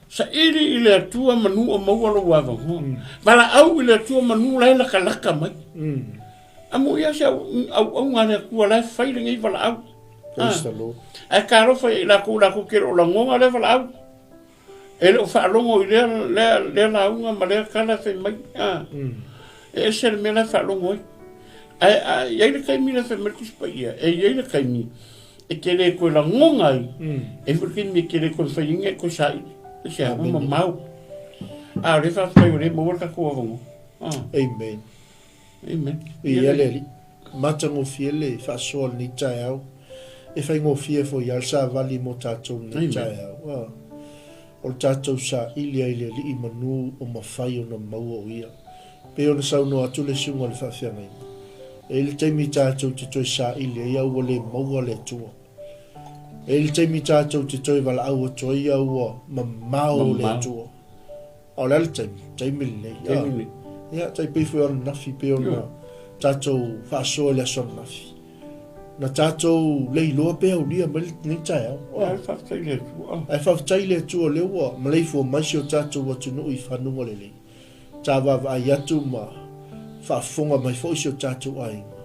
Saili i le Atua manu o maua lou avanoa. Valaau i le Atua manu lae lakalaka mai. Mm. Amuia se auauna a le Atua lae fai lenei valaau. Praise the Lord. Ae talofa i latou latou te le o lagoga lea valaau. E le o faalogo i lea, lea, lea lauga ma lea tala fai mai. Mm. E ese le mea la e faalogo ai. Ae, ae i ai le taimi la fai mai le Tusi Paia, e i ai le taimi e te le toe lagoga ai. Mm. E foi le taimi e te le toe faiina e toe saili. E se ahu Amene. mamao. A o le faafetai o lea e maua le tatou avanoa. Amen. Amen. Viia le Alii. Matagofie le faasoa lenei taeao. E faigofie foi ia le savali mo tatou lenei Amen. taeao. O le tatou saili ai le Alii manu o mafai ona maua o ia. Pei ona saunoa atu le susuga i le faafeagaiga. E i le taimi tatou te toe saili ai a ua le maua le Atua. E i le taimi tatou te toe valaau atu ai a ua mamao le Mamao. Atua. A o le a le taimi, taimi lenei. Taimi lenei. Ia, tai pei foi ona nafi pei ona Ia. tatou faasoa i le aso ananafi. Na tatou leiloa pe aulia mai lenei taeao. Ae faafetai i le Atua. Ae faafetai i le Atua lea ua maleifua mai si o tatou atunuu i fanuga lelei. Ta vaavaai atu ma faafofoga mai foi si o tatou aiga.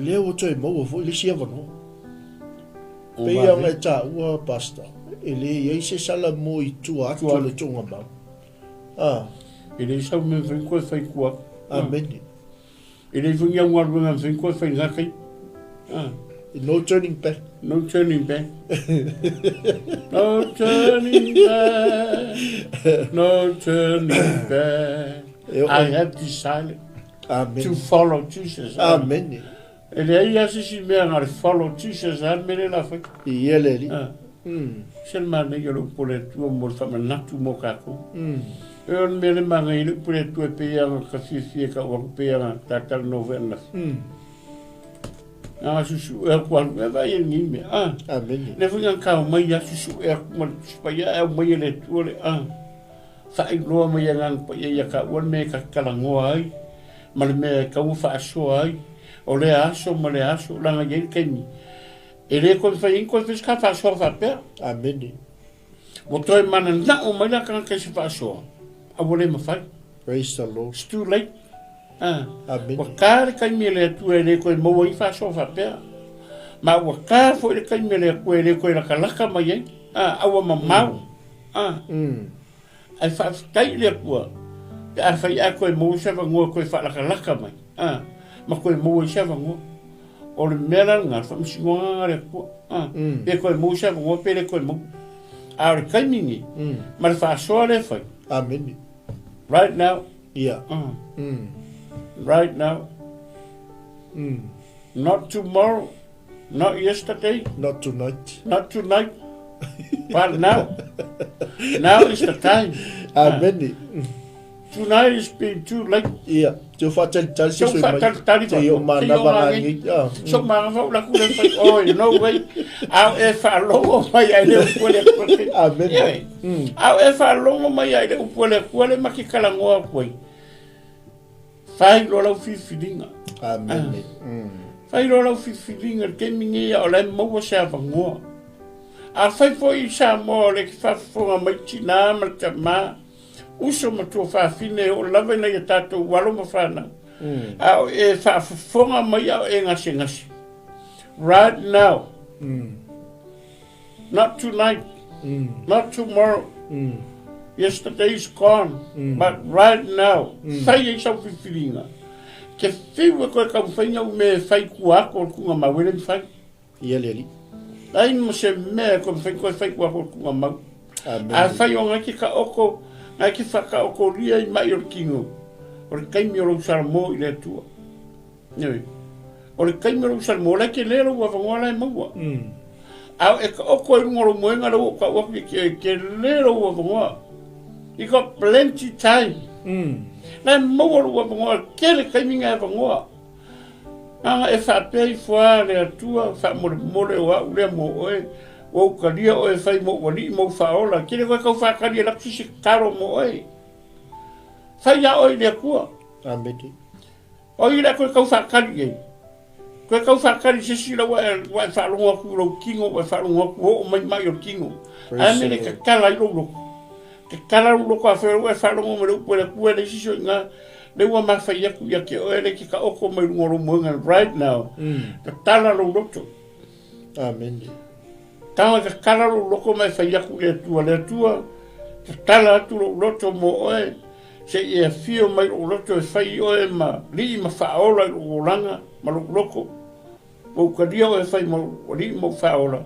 Lea ua toe maua foi le isi avanoa. O Pei vave. ona e taua, Pastor, e le i ai se sala mo i tua atu Tua o le tuugamau. E le sau mea mafai koe fai tua. Amene. E le foi ni au galuega mafai koe fai ngā kai. No turning back. No turning back. No turning back. No turning back. E o- I have decided Amen. to follow Jesus. Amene. E leai lava se isi mea na le follow Jesus a le mea lea la fai. Ia le Alii. Mm. Se le manaia o le upu o le Atua mo le faamanatu mo kākou. Mm. E o le mea le manaia i le upu o le Atua e pei ana ka fiafia ka ua pei ana tatalanoa foi ananafi. Aga susu'e aku alu e vaai e lenei mea. Amene. Lea foi na kao mai a susu'e aku ma le Tusi Paia e aumai e le Atua le faailoa mai e Agaga Paia ia taua le mea e tatalanoa ai ma le mea e taua faasoa ai o lea aso ma lea aso laga i ai le taimi. E le koe mafai ai ni koe fai se ka faasoa faapea. Amene. Ua toe mananao mai la tagata i se faasoa. A ua le mafai. Praise the Lord. It's too late. Amene. Ua tā le taimi e le Atua e le koe maua ai faasoa faapea. Ma ua tā foi le taimi e le Atua e le koe lakalaka mai ai. A ua mamao. Mm. Ae faafetai i le Atua. Pe a fai a koe maua se avanoa koe faalakalaka mai. Ma koe maua i se avanoa. O le mea la lena, faamasinoga a le Atua. Pe koe maua se avanoa pe le koe maua. A o le taimi nei, ma le faasoa lea e fai. Amene. Right now. Ia. Right now. Not tomorrow. Not yesterday. Not tonight. Not tonight. But now. Now is the time. Amene. Tonight is been too late. Ia, te o whaatalitali se sui mai. Te o manava ngangi. So manava o laku le whai. Oh, no way. Au e whaalongo mai ai le upu le kua. Amen. Au e whaalongo mai ai le upu le kua le maki kalangoa koe. Whai lo lau whiwhiringa. Amen. Whai lo lau whiwhiringa le kemi ngia o lai maua se avangoa. A whai foi i Samoa o le ki whawhafonga mai tina ma le tamā. Uso ma tuafafine e oo lava ina ia tatou alo ma fanau. A o e faafofoga mai a o e gasegase. Right now. Not tonight. Not tomorrow. Yesterday is gone. But right now. Fai ai sau filifiliga. Ke fiu e koe taumafaiga u mea e fai kua atu o le tuugamau e le mafai. Ia le Alii. Leai ma se mea e koe mafai koe fai kua atu o le tuugamau. Amene. Afai o ngai ke taoto, ngai ke whakaotoria i mai o le kino, o le taimi o lou salamo i le Atua. Ioe. O le taimi o lou salamo, la ke le lou avanoa la e maua. A e taoto ai lunga o lou moenga lea ua ou tau atu ke, ke le lou avanoa. You got plenty time. La e maua lou avanoa, tele taimi na e avanoa. Nana e faapea ifo lava le Atua, faamolemole o au lea mo oe, ua ou talia oe e fai mou alii ma ou faaola, tele koe tau faatali e laku se tatalo mo oe. Fai iā oe i le Atua. Amene. O ai lea koe tau faatali i ai? Koe tau faatali i se isi la ua e, ua e faalogo atu i lou tino, ua e faalogo atu ua oo mai mai o le tino. Ae mele tatala ai lou loto. Tatala lou loto afai ua e faalogo mai le upu a le Atua e leai se isi o i ina, lea ua mafai atu ia te oe lea e te taoto mai luga o lou moega right now. Tatala lou loto. Amene. Tago e tatala lou loto ma e fai atu i le Atua, le Atua, tatala atu lou loto mo oe, se i e afio mai lou loto e fai i oe ma lii ma faaola i lou olaga ma lou loto. Ua ou talia oe e fai ma lou alii ma ou faaola,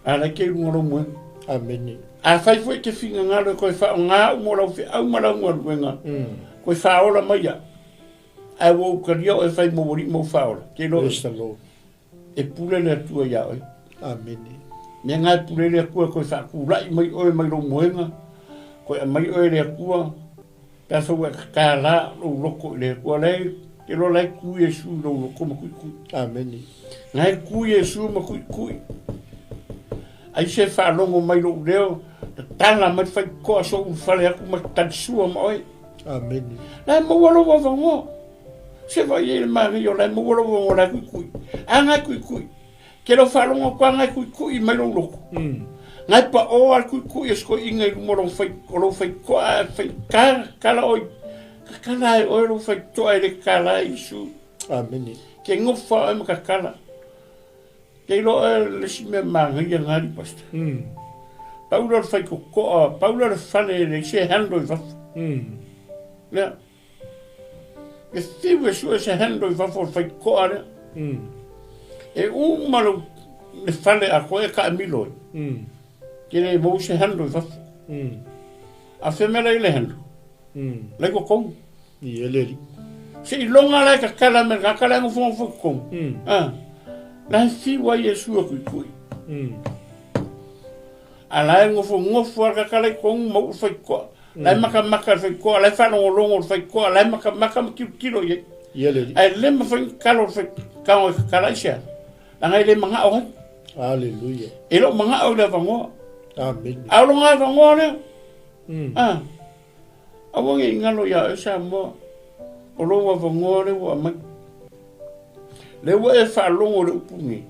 a la e te i luga o lou moega. Amene. Afai foi e te finagalo e toe faaaoga au mo lau feau ma lau galuega, toe faaola mai au, ae ua ou talia oe e fai ma ou alii ma ou faaola. Ke iloa Praise the Lord. E pule le Atua iā oe. Amene. Mea nga e pule le Atua e toe faatulai mai oe mai lou moega, toe aumai oe e le Atua, pe afai ua e tatala lou loto i le Atua, la e, te iloa la e tu Iesu i lou loto ma kuikui. Amene. Na e tu Iesu ma kuikui. Ai se faalogo mai lou leo, tatala mai le faitotoa so'u ulufale atu ma talisua ma oe. Amene. La e maua lou avanoa. Se vaai ai le manaia o la e maua lou avanoa la e kuikui. A na e kuikui. Ke lau faalogo atu a na e kuikui mai lou loto. Na e paʻō a le kuikui a si toeaina i luma o lou fai, o lou faitotoa ae fai tatala oe. Tatala ai oe lou faitotoa e le tatala ai Iesu. Amene. Ke nofo a oe ma tatala. Ke iloa oe le isi mea manaia na alii pastor. Pau lea o le faitotoa, pau lea o le fale e leai se handle i fafo. Lea. E fiu e sue se handle i fafo o le faitotoa lea. E uma lou le fale atoa e taamilo ai. Ke le maua se handle i fafo. A fea mea la i le handle? La i totonu. Ia le alii. Seiloga la e tatala mai le tagata la e nofonofo i totonu. La e fiu ai Iesu e tuitui. A la e nofonofo lava le tagata la i totonu ma uu le faitotoa. La e matamata le faitotoa, la e faalogologo le faitotoa, la e matamata ma tilotilo i ai. Ia le alii. Ae le mafai ona tatalo le faitotoa e tatala aisea? Leaga e le manao ai. Aleluia. E le o manao i le avanoa. Amene. A o lona avanoa lea. A. Aua ne i galo iā oe Samoa, o lou avanoa lea ua aumai. Lea ua e faalogo i le upu nei,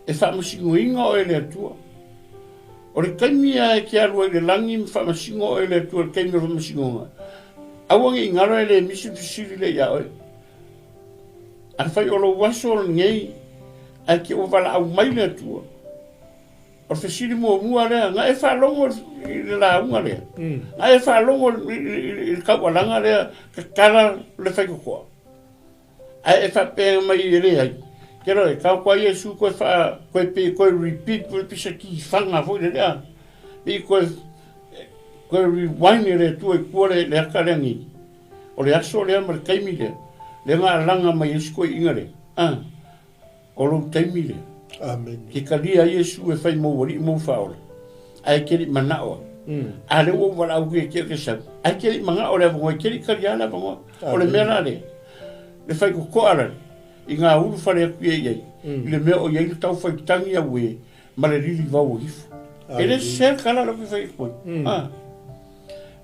e faamasinoina oe e le Atua. O le taimi lava e te alu ai i le lagi ma faamasino oe e le Atua i le taimi o le faamasinoga, aua ne i galo e le misi le fesili lea iā oe. Afai o lou aso lenei ae te ua valaau mai le Atua, O le fesili muamua lea, na e faalogo i le lauga lea? Na e faalogo i le taualaga lea tatala le faitotoa? Ae e faapea mai e leai. Ke roe, kau koa Iesu koe wha, koe pe koe repeat koe pisa ki whanga foi le lea. Pe koe, koe rewind e le tua i kua le, le aka lea ngi. O le aso lea ma le taimi lea. Le ngā langa mai esi koe inga le. Ah, o lou taimi lea. Amen. Ke kalia Iesu e whai mou alii mou whaola. Ai ke li manao. A le ua wala au ke ke ke sau. Ai ke li manga o le avongoa, ke li kalia le avongoa. O le mea la le. Le whai kokoa la le. I ngā uru whare aku e iai, i le mea o iai le tau whai tangi au e, ma le riri vau o hifu. E le se kala lo ki whai koe. Ah.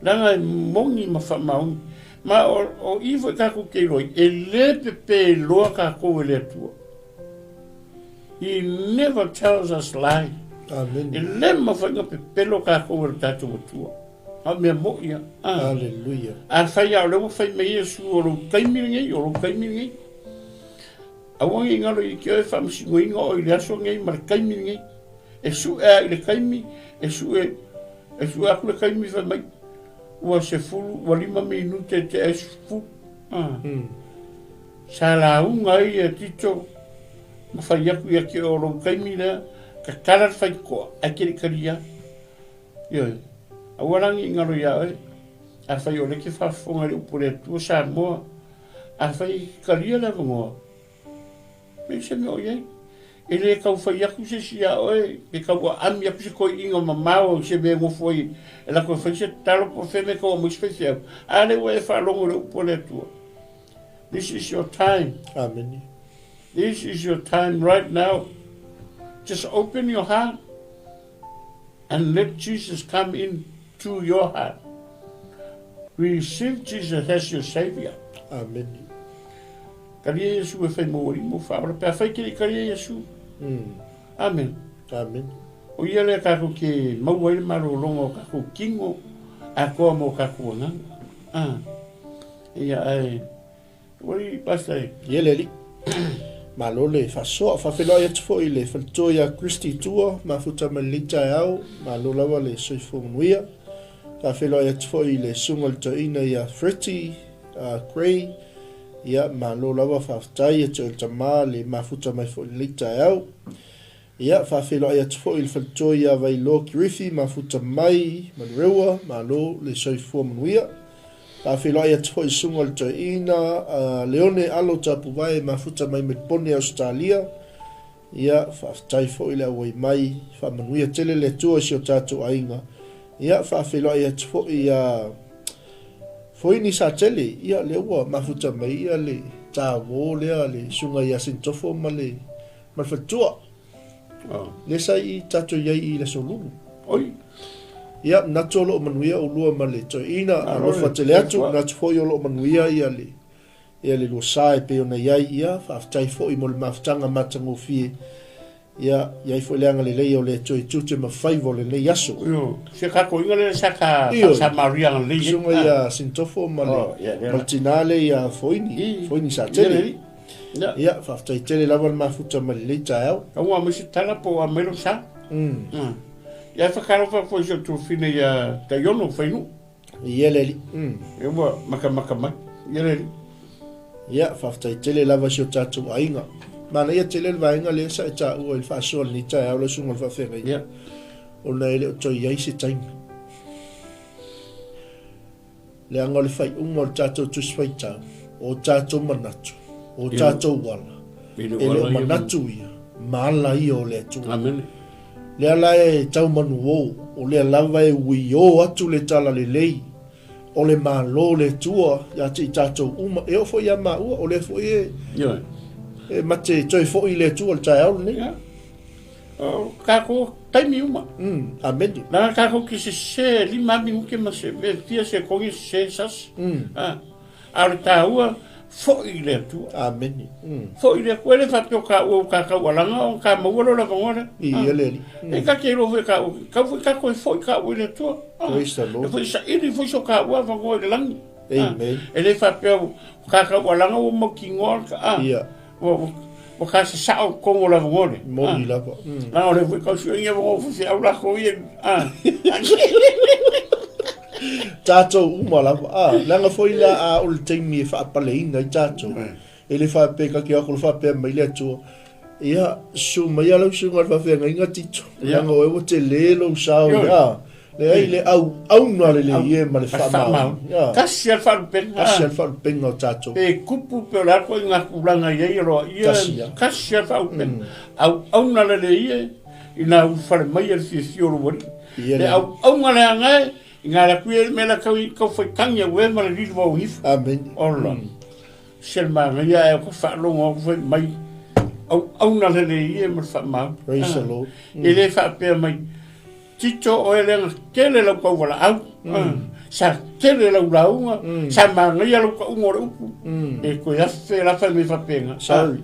Langa e mongi ma wha maungi. Ma o, o i fo i kākou kei roi, e le pepe loa kākou e le atua. He never tells us lie. Amen. E le mawhainga pepelo kākou e le tātou atua. A mea mo ia. Ah. Hallelujah. A whai a o lewa whai me Iesu o lou taimi lenei, o lou taimi lenei. Aua nge ngalo i ke oe whaamasingoina o i le aso nei ma le taimi lenei. E sue a i le taimi, e sue, e sue aku le taimi whai mai. Ua se fulu, ua lima minute te e fu. Ah. Sa launga ai e tito, ma whai aku ia ke o lou taimi lea, ka tara whai koa, ai ke rikaria. Ioe. Aua rangi i ngaro iā oe. Afai o le ke whaafofoga i le upu o le Atua Samoa, afai i kalia le avanoa, me se mea o iai. E le kau whai aku se si iā oe, pe kau aami aku se koi inga mamao i se mea e ngofo ai, e lako e whai se tatalo po whe me kau a mai se whai whiau. A le ua e whaalongo i le upu o le Atua. This is your time. Amen. This is your time right now. Just open your heart and let Jesus come in to your heart. Receive Jesus as your Savior. Amen. Karia Iesu e whai mō mō whaora. Pea whai kiri karia Iesu. Amen. Amen. O ia lea kākou ke maua ai le malōlōga o kākou kino a koa mo kākou agaga. Ah. Ia ai. Oi, Pastor e. Ia le alii. Malo le faasoa. Faafeiloai atu foi i le faletua ia Christy i tua, mafuta mai lenei taeao, malo lava le soifua manuia. Faafeiloai atu foi i le susuga i le toeaina ia Freddie Gray, ia malo lava faafetai atu i le tama le mafuta mai foi i lenei taeao. Ia, faafeiloai atu foi i le faletua ia Vailoa Kirifi, mafuta mai Manurewa, malo le soifua manuia. Faafeiloai atu foi i susuga i le toeaina a Leone Alo Tapuvae, mafuta mai Melipone, Ausetalia. Ia, faafetai foi le auai mai, faamanuia tele le Atua i si o tatou aiga. Ia, faafeiloai atu foi ia Foini Satele, ia, lea ua mafuta mai ia le tāuō lea le susuga ia Sinitofo ma le Ma le faletua. Oh. Lea sa i tatou i ai i le aso Lulu. Oi. Ia, manatu o loo manuia ulua ma le toeaina, alofa tele atu, manatu foi o loo manuia ia le ia le lua sa e pei ona i ai, ia, faafetai foi mo le mafutaga matagofie, ia, i ai foi le agalelei o le Atua i tiute ma faiva o lenei aso. Io, se kākou inga lea sa ka Ioe. Samaria lelei ai. Susuga ia Sinitofo ma le, Oh, ia, lea ma le la. tinā lea ia Foini, I, Foini ia Satele. lelei. Ia. Ia, faafetai tele lava le mafuta mai lenei taeao. Ka ua mai se tala po ua mai lo sa. Ia e whakarofa foi se tufine ia Taiono whainu. Ia le alii. Ia ua makamaka mai. Ia le alii. Ia, faafetai tele lava si o tatou aiga. Manaia tele le vaega lea sa e taua i le faasoa i lenei taeao lau susuga i le faafeagaiga. Ia. Ona e le o toe i ai se taimi. Leaga o le faaiuga o le tatou Tusi Faitau, o tatou manatu, o tatou ala, e le o manatu ia, ma ala ia o le Atua. Amene. Lea la e tau manuō, o lea lava e uiō atu le talalelei o le Malo o le Atua ia te i tatou uma, e oo foi ia maua, o lea foi e, e mate toe foi i le Atua i le taeao lenei. Yeah. O kākou taimi uma. Amene. Leaga kākou ke sesē lima minute ma se me fia sekogi sesē sasi. A, a o le tāua, foi i le Atua. Amene. Foi i le Atua, e le faapea o kāua ua kākau alaga ona ka maua leo lavanoa lea. Ia le Alii. E ka te iloa foi kāua, kau foi kākou e foi kāua i le Atua. Praise the Lord. E foi saili foi so kāua avanoa i le lagi. Amen. E le faapea ua kākau alaga ua mautinoa le Ia. Ua ua ka sasao totonu o le avanoa lea. Moni lava. Leaga o lea foi tau sueina avanoa faifeau latou ia. Tatou uma lava. Ah, leaga foi la a o le taimi e faapaleina ai tatou. E le faapea ka ke o atu faapea mai le Atua. Ia, susu mai lava lau susuga i le faafeagaiga Tito, leaga o oe ua tele lou sao i a, leai le auauna lelei e ma le faamaoni. Tasi lava le faalupega. Tasi lava le faalupega o tatou. Pe tupu pe o le a foi ngā tulaga i ai aloaia, tasi lava le faalupega. Auauna lelei e i nā ulufale mai a le fiafia o lou alii. Le auauna leaga e i ngā latu ia le mea la tau faitagi au e ma le lili vao ifo. Amene. Ola. Se le manaia ae ou faalogo atu fai mai auauna lelei e ma le faamau. Praise the Lord. E le faapea mai Tito oe lea na tele lau tauvalaau. Sa tele lau lauga, sa manaia lau tauga o le upu. E toe afe la fai mai faapena. Sorry.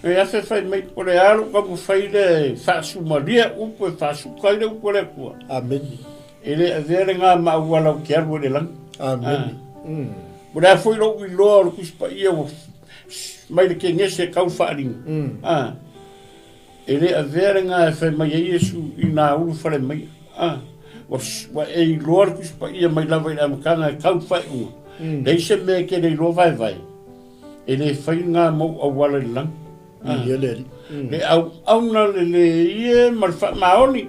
E afe fai mai o le a lou taumafai lea e faasumalia upu e faasuka ai le upu a le Atua. Amene. E le avea lena ma auala ou te alu ai i le lagi. Amene. O le a foi lou iloa o le Tusi Paia ua mai le Kenese e tau faaaliga. E le avea lena e fai mai ai Iesu i nā ulu fale mai. Ua e iloa le Tusi Paia mai lava i le amataga e tau faaiuga. Leai se mea e te le iloa vaevae. E le fai lena mou auala i le lagi. Viia le Alii. Le auauna lelei e ma le faamaoni.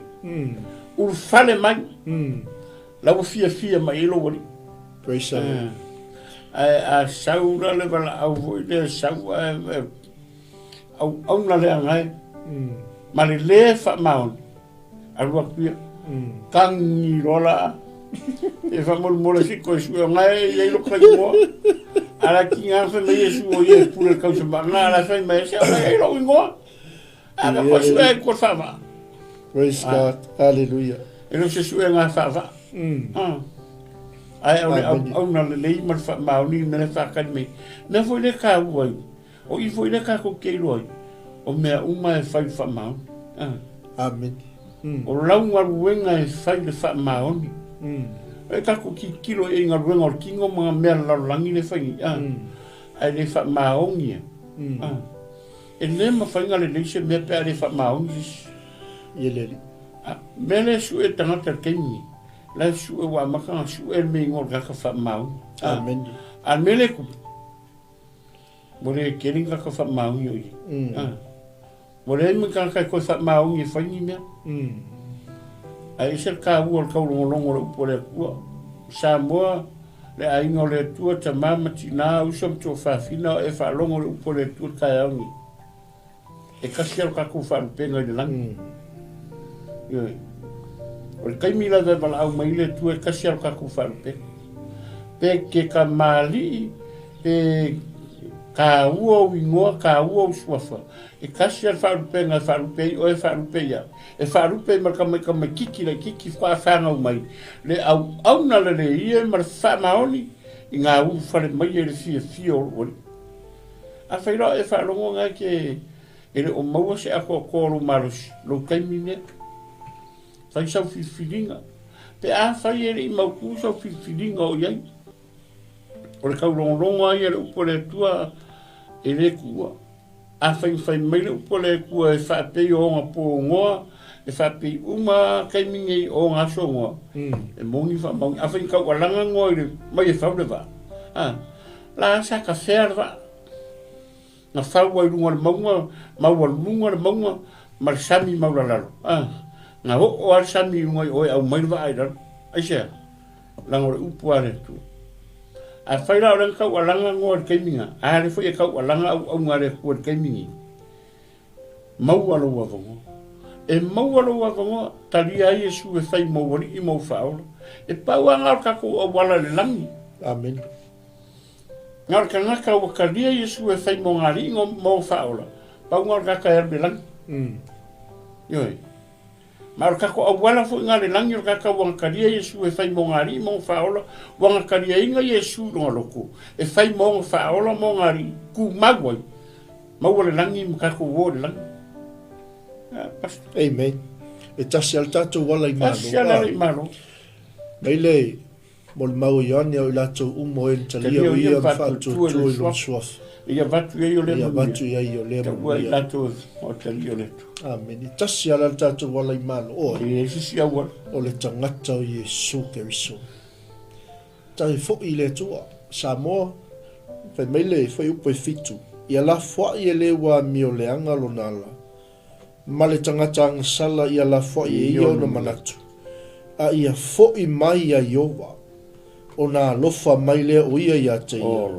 Ulufale mai. La ua fiafia mai ai lou alii. Praise the Lord. Ae a sau la le valaau foi lea sau ae auauna leaga e. Ma le lē faamaoni. Alu atu ia. Tagi loa la. E faamolemole se i toe sue o na e i ai lota igoa. A la tiga fai mai Iesu o ia e pule le tausamaaga a la fai mai se o na e i ai lou igoa. A na koe sue ai koe faavaa. Praise God. Hallelujah. E le o se suega faavaa. Ae o le auauna lelei ma le faamaoni i le mea la e faatali mai. Mea foi lea e taua ai, o i foi lea tatou te iloa ai, o mea uma e fai i le faamaoni. Amene. O lau galuega e fai i le faamaoni. E tatou tilotilo i galuega o le tino ma mea a le lalolagi lea e fai nei, ae le faamaoni. E le mafai ona lelei se mea pe a le faamaoni se isi. Ia le Alii. Mea lea e sue e tagata i le taimi nei, la e sue ua amata ona sue le mea igoa o le tagata faamaoni. Amene. A o le mea lea e tupu, ua le tele ni tagata faamaoni o i ai. Ua leai ma ni tagata e toe faamaoni e fai ni mea. Ae ese le taua o le taulogologo o le upu a le Atua. Samoa, le aiga o le Atua, tama ma tina, uso ma tuafafina, o e faalogo i le upu a le Atua i le taeao lenei. E tasi lava lo tatou faalupega i le lagi. Ioe. O le taimi lava e valaau mai ai le Atua, e tasi lava lo tatou faalupega. Pe ke kamali'i, pe taua ou igoa, taua ou suafa, e tasi lava le faalupega e faalupe ai oe, faalupe ia. E faalupe ai ma le tamaitiiti laitiiti faatoa fanau mai le auauna lelei ia ma le faamaoni i ngā ulufale mai e le fiafia o lou alii. Afai loa e faalogo na ke e le o maua se atoatoa o lou malosi, lou taimi lea. Fai sau filifiliga. Pe afai e le i mautu sau filifiliga o i ai, o le taulogologo ai a le upu a le Atua e le tuua. Afai na fai mai le upu a le Atua e faapei o ona pogoa, e faapei uma taimi nei o ona aso goa, e moni faamaoni. Afai na taualaga goa i le mai e fau le vaa, a, la sa tafea le vaa. Na fau ai luga o le mauga, maualuluga le mauga ma le sami maulalalo. A, na oo lava le sami i luga i o e aumai le vaa i lalo. Aisea? Leaga o le upu a le Atua. Afai la o lea na taualaga Noa i le taimi na, a lea foi e taualaga auauna a le Atua i le taimi nei, maua lou avanoa. E maua lou avanoa, talia ai Iesu e fai mou alii ma ou faaola. E pau lava na o le tatou auala i le lagi. Amene. Na o le tagata ua talia Iesu e fai mo ngā alii ma ou faaola, pau na o le tagata e alu i le lagi. Ioe. Ma o le tatou auala foi na le lagi o le tagata ua gatalia Iesu e fai mo ona alii ma ona faaola, ua gataliaina Iesu i lona loto e fai mo ona faaola ma ona alii, tumau ai, maua le lagi ma tatou o i le lagi. Ah, Pastor. Amen. E tasi lava le tatou ala i Malo. Tasi lava le ala i Malo. Mai le Molimau o Ioane o i latou uma o e na talia o ia ma faatuatua i lona suafa. Ia avatu i ai o lea manuia. Ia avatu i ai o lea manuia. Taua i latou o talia o le Atua. Amene. E tasi lava la le tatou ala i Malo oe. E leai se isi auala. O le tagata o Iesu Keriso. Tae foi i le Atua. Samoa, fai mai le fuaiupu e 7. Ia lafoai e le ua amioleaga lona ala, ma le tagata agasala ia lafoai e ia ona manatu, a ia foʻi mai iā Ieova, ona alofa mai lea o ia iā te ia,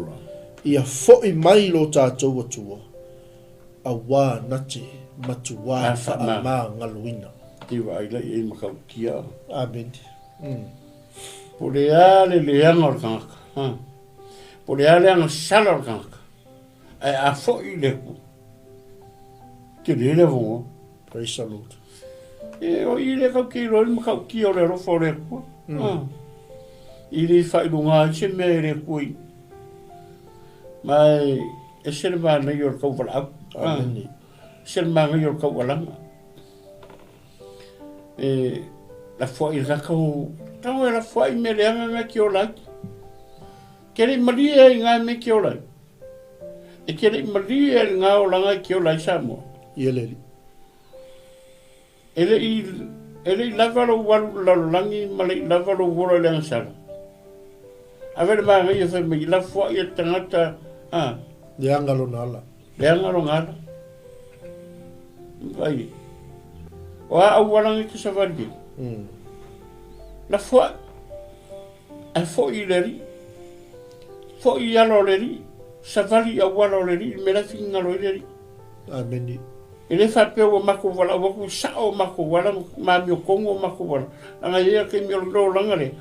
ia foʻi mai lo tatou Atua, auā na te matuā faamagaloina. Te vaai la i ai matautia. Amene. Po o le a le leaga o le tagata, ha? Po o le a le agasala o le tagata, ae a foi i le Atua, tele le avanoa. Praise the Lord. E o i le kau ke iloa i le matautia o le alofa o le Atua. Mm. I le faailoga ai se mea e le Atua i. Ma e ese le manaia o le tauvalaau. Amene. Ese le manaia o le taualaga. E lafoai i le tatou, tago e lafoai mea leaga na ke ola ai. Ke le i malie ai ngā mea ke ola ai. E ke le i malie ai ngā olaga i ke ola ai Samoa. Ia le alii. E le i, e le i lava lou alu i le lalolagi ma le i lava lou ola i le agasala. Ave le manaia fai mai, lafoai e le tagata, a. Leaga lona ala. Leaga lona ala. Vai. O a auala e te savali ai. Lafoai. Ae foi i le alii. Foi i ala o le alii. Savali i auala o le alii, le mea la e finagalo ai le alii. Amene. E le faapea ua matou valaau atu, sao o matou ala ma amiotonu o matou ala. Leaga e i ai lava taimi o le olaga lea.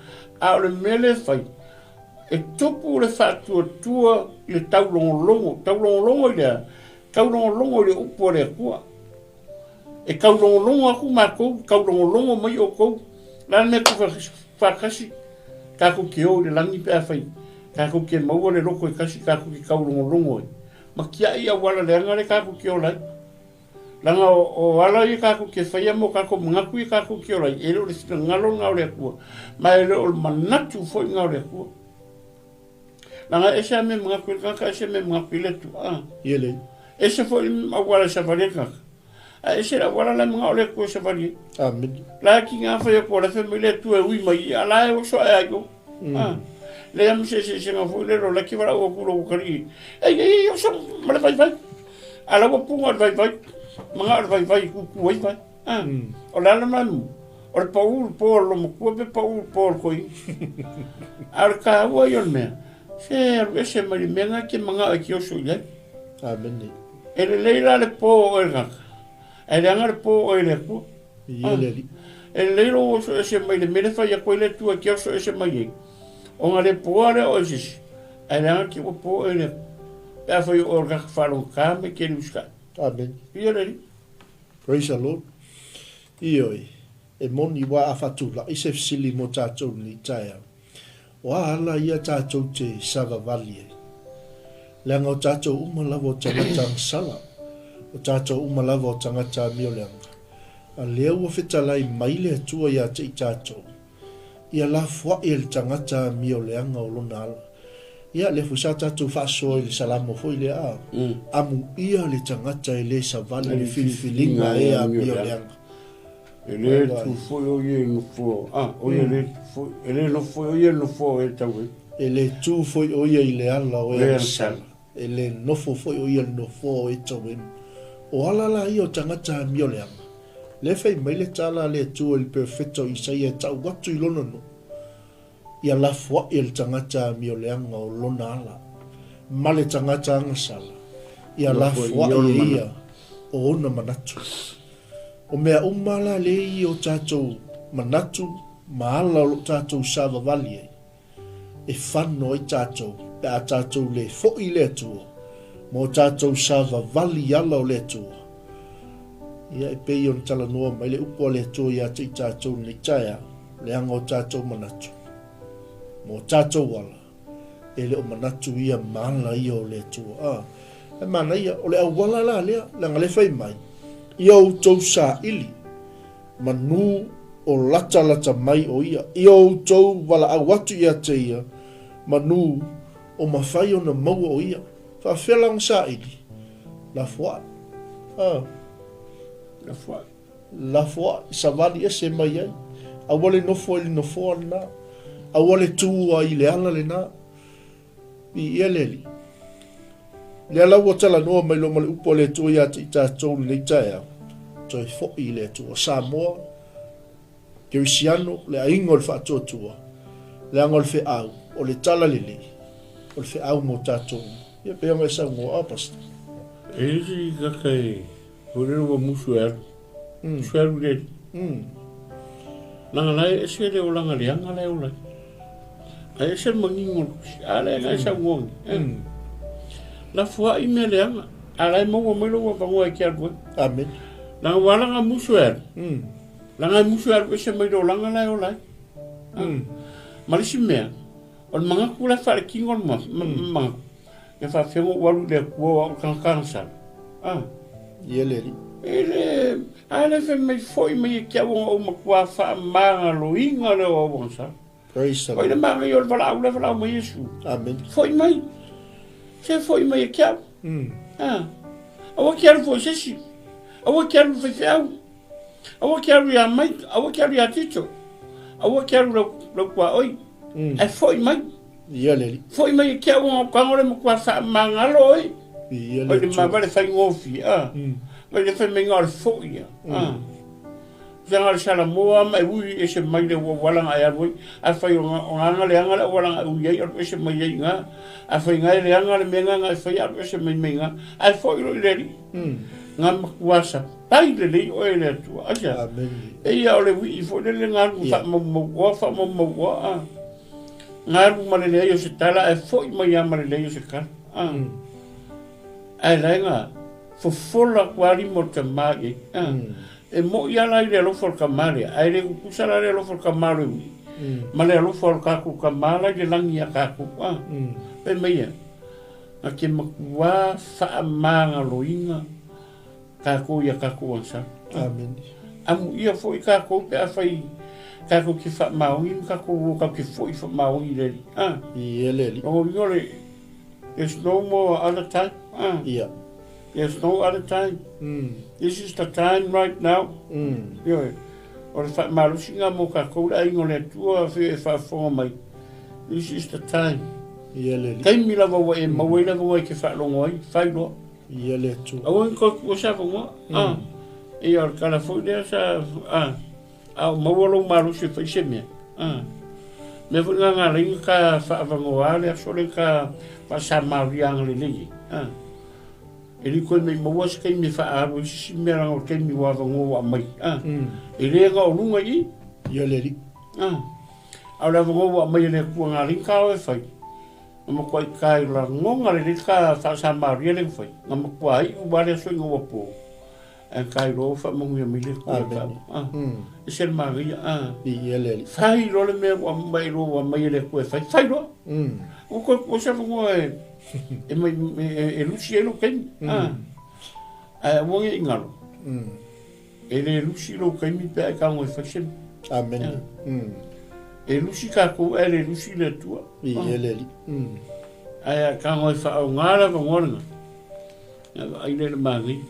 A o le mea lea e fai, e tupu le faatuatua i le taulogologo. Taulogologo i le a? Taulogologo i le upu a le Atua. E taulogologo atu matou, taulogologo mai outou. O le a le mea e faatasi? Tatou te o i le lagi pe afai tatou te maua le loto e tasi tatou te taulogologo ai. Ma tiai auala leaga lea tatou te ola ai. Leaga o ala ia tatou te faia ma o tatou manatu ia tatou te ola ai, e le o le finagalo lena o le Atua, ma e le o le manatu foi lena o le Atua. Leaga e ese lava mea manatu i le tagata, ese mea manatu i le Atua. A. Ia lelei. Ese foi auala e savali ai le tagata, ae ese le auala la e manao le Atua e savali ai. Amene. La e tiga fai atu o la e fai mai le Atua e ui mai, a la e oso ae ai o. A. Leai ma se eseesega foi lele o la e te valaau atu i lou atalii, ei, ei, ei, oso ma le vaivai. A la ua puga le vaivai, manao le vaivai e tutu ai vai. A. O le ala lena, o le pau le po a le lomatua pe pau le po a le toeaina. A o le taua ia o le mea, se alu ese mai le mea lena e te manao e te oso i ai. Amene. E lelei la le po o oe le tagata, ae leaga le po o oe i le Atua. Ia le Alii. E lelei lou oso ese mai le mea lea e fai atu ai le Atua e te oso ese mai ai, ona le poa lea o oe i se isi, ae leaga te ua po oe i le Atua. Pe afai o oe o le tagata faalogogata ma e te le usitai. Amene. Ia le Alii. Praise the Lord. Ioe, e moni uā a faatulai se fesili mo tatou i lenei taeao. O a ala ia tatou te savavali ai? Leaga o tatou uma lava o tagata agasala, o tatou uma lava o tagata amioleaga. A lea ua fetalai mai le Atua ia te i tatou, ia lafoai e le tagata amioleaga o lona ala. Ia, lea foi sa tatou faasoa i le Salamo foi lea, a, Amuia le tagata e le savali i le filifiliga e amioleaga. E le tu foi o ia i le nofoa, a, o ia le tu foi, e le nofo foi o ia i le nofoa o e tau ai. E le tu foi o ia i le ala o e agasala, e le nofo foi o ia i le nofoa o e tau ai. O ala la ia o tagata amioleaga. Lea fai mai le tala a le Atua i le perofeta o Isaia e tau atu i lona nuu, Ia lafoai e le tagata amioleaga o lona ala, ma le tagata agasala, ia lafoai e ia o ona manatu. O mea uma la lea i o tatou manatu ma ala o lo o tatou savavali ai, e fano ai tatou pe a tatou le foi i le Atua ma o tatou savavali i ala o le Atua. Ia, e pei ona talanoa mai le upu a le Atua ia te i tatou i lenei taeao, leaga o tatou manatu ma o tatou ala, e le o manatu ia ma ala ia o le Atua. A, e manaia, o le auala la lea, leaga lea fai mai, ia outou saili, manu o latalata mai o ia, ia outou valaau atu ia te ia, manu o mafai ona maua o ia. Faafefea la ona saili? Lafoai. A. Lafoai. Lafoai, savali ese mai ai. Aua le nofo i le nofoa lena. Aua le tu ai i le ala lena. Viia le Alii. Lea la ua talanoa mai loa ma le upu a le Atua ia te i tatou i lenei taeao, toe foi i le Atua. Samoa, Kerisiano, le aiga o le faatuatua, leaga o le feau, o le tala lelei, o le feau mo tatou uma. Ia pei ona e saunoa, a Pastor? E i ai se tagata e foi lele ua musu e alu. Musu e alu le alii. Leaga la e ese le olaga leaga la e ola ai. Ae ese le manino o le tusi. A lea na e saunoa nei. Lafoai mea leaga, a la e maua mai lou avanoa e te alu ai. Amen. Leaga ua ala ona musu e alu. Leaga e musu e alu ese mai le olaga la e ola ai. Ma le isi mea, o le manatu la e faaletino le manatu, ia faafefea ona ou alu i le Atua o au le tagata agasala. Ia le alii. E le, a le fai mai foi mai ia te au ona ou matua faamagaloina lea o au agasala. Praise the Oi le Lord. manaia o le valaau lea valaau mai Iesu. Amen. Foi mai. Se foi mai ia te au. Aua te alu foi i se isi. Aua te alu i le faifeau. Aua te alu ia Mike, aua te alu ia Tito. Aua te alu lau, lau tuaoi. Ae foi mai. Ia le alii. Foi mai ia te au ona o tago le matua faamagalo oe. Ia le Oi le Atua. mava le faigofie. Oi le fai maiga o le foi ia. Sanga le Salamoa ma e ui ese mai le auala na e alu ai. Afai o nga leaga le auala na e ui ai, alu ese mai ai i ina. Afai nga e leaga le mea nga na e faia, alu ese mai mai ina. Ae foi loa i le Alii. Nga matua sapai lelei oe e le Atua. Aisea? Amen. E ia o le uii foi lele nga alu faamaumauoa, faamaumauoa, a. Nga alu ma le leai o se tala, ae foi mai lava ma le leai o se tala. Ae la e na fofola atu lava lima o le tama i ai. E moʻi lava la i le alofa o le tama lea, ae le tutusa la le alofa o le tama o le uii ma le alofa o le tatou tama la i le lagi ia tatou. Fai mai ia, na te matua faamagaloina tatou ia tatou agasala. Amen. Amuia foi tatou pe afai tatou te faamaoni ma tatou o tatou te foi faamaoni i le Alii. Ia le Alii. Lona uiga o le, there's no more other time. Ia. There's no other time. This is the time right now. Ioe. O le faamalosiga mo tatou le aiga o le Atua afio e faafofoga mai. This is the time. Ia le Alii. Taimi lava ua e maua ai le avanoa e te faalogo ai, fai loa. Ia le Atua. Aua ne i toe tuua se avanoa. Ia o le tala foi lea sa a o maua lou malosi e fai se mea. Mea foi lena na ala ai ona ta faaavanoa le aso lea ta faasamaria agalelei ai. E le toe maimauina se taimi e faaalu ai se isi mea leaga o le taimi ua avanoa ua aumai. E le na o luga i i. Ia le alii. A o le avanoa ua aumai e le Atua na ala ai ona ta o e fai, na matuai ta lagona lelei ta faasamaria lea na fai. Na matua iu lava le aso ina ua po. Ae ta iloa ua faamanuia mai le Atua i le faamoemoe. E ese le manaia. Ia le alii. Fai loa le mea ua aumai loa ua aumai e le Atua e fai, fai loa. Ua toe tuu se avanoa e e mai e lusi ai lou taimi. Ae aua ne i galo. E le lusi lou taimi pe a e tago e fai se mea. Amene. E lusi tatou ae le lusi le Atua. Ia le alii. Ae a tago e faaaoga le avanoa lena, ia vaai lea i le manaia.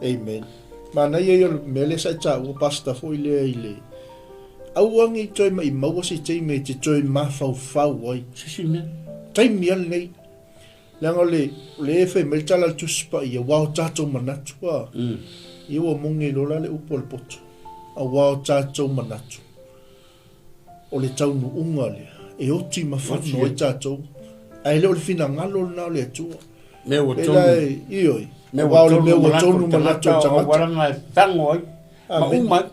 Amen. Manaia ia o le mea lea sa e taua Pastor foi lea i le aua ne i toe maimau se taimi e te toe mafaufau ai. Se isi mea. Taimi lava lenei. Leaga o le, o lea e fai mai le tala a le Tusi Paia, ua o tatou manatu a. Ia ua moge loa la le upu a le poto. Aua o tatou manatu. O le taunuuga lea e oti ma fano ai tatou, ae le o le finagalo lena o le Atua. Mea ua tonu. Ioe. Mea ua tonu, mea ua tonu manatu o le tagata. O auala e fago ai, ma uma ai.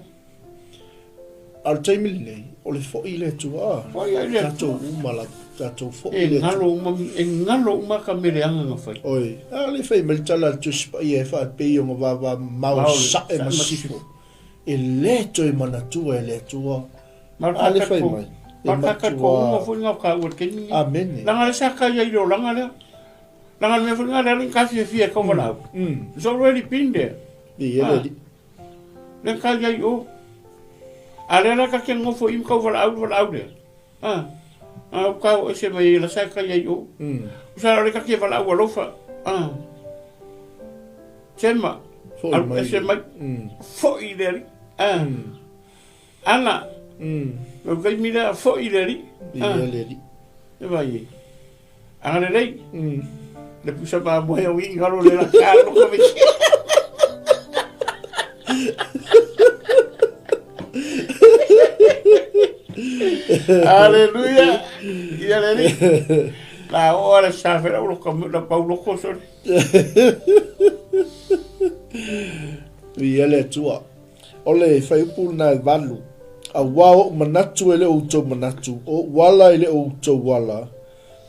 A o le taimi lenei, o le foi i le Atua. Foi ai le Atua. Tatou uma lava, tatou foi i le Atua. E galo uma, e galo uma ka mea leaga na fai. Oi, a le fai mai le tala a le Tusi Paia e faapei ona vavamao sae ma sifo. E le toe manatua e le Atua. A le fai mai, e matua. Amene. Leaga lea sa kai ai i le olaga lea. Leaga le mea foi lena lea alii ka fiafia e kauvalaau. It's already been there. Ia le alii. Lea kai ai i o. A lea la ta te nofo i ma kauvalaau le valaau lea. A o ka o ese mai ai la sa kai ai i o. Sa o le ta te valaau alofa. Sema, Foi alu mai. ese mai. Foi le alii. Ana, lau taimi lea, foi le alii. Ia le alii. E vai e. Agalelei. Le pusa mamoe o i galo le la ka lo ka Aleluia. Ia le ni. La o le sa fe lo ka la pau lo ko so. Ia le Atua. O le fuaiupu lena e 8. Auā oʻu manatu e le o outou manatu, o oʻu ala e le o outou ala,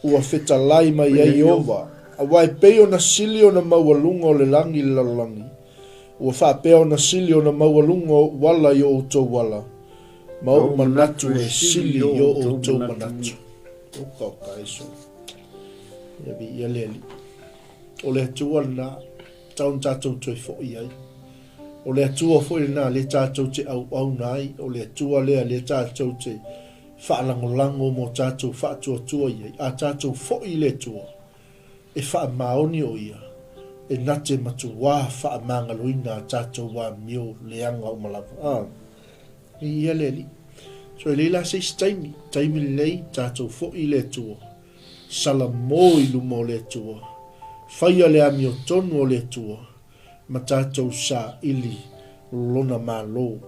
ua fetalai mai ai Ieova. Auā e pei ona sili ona maualuga o le lagi i le lalolagi, ua faapea ona sili ona maualuga o oʻu ala i o outou ala, ma oʻu manatu e sili i o outou manatu. Oka oka eso. Ia viia le Alii. O le Atua lena, tau ona tatou toe foi ai. O le Atua foi lena lea tatou te auauna ai, o le Atua lea lea tatou te faalagolago mo tatou faatuatua i ai. A tatou foi i le Atua, e faamaoni o Ia, e na te matuā faamagaloina a tatou amio leaga uma lava. A, viia le Alii. So e leai la se isi taimi, taimi lenei tatou foi i le Atua, salamo i luma o le Atua, faia le amiotonu o le Atua, ma tatou saili lona Malo.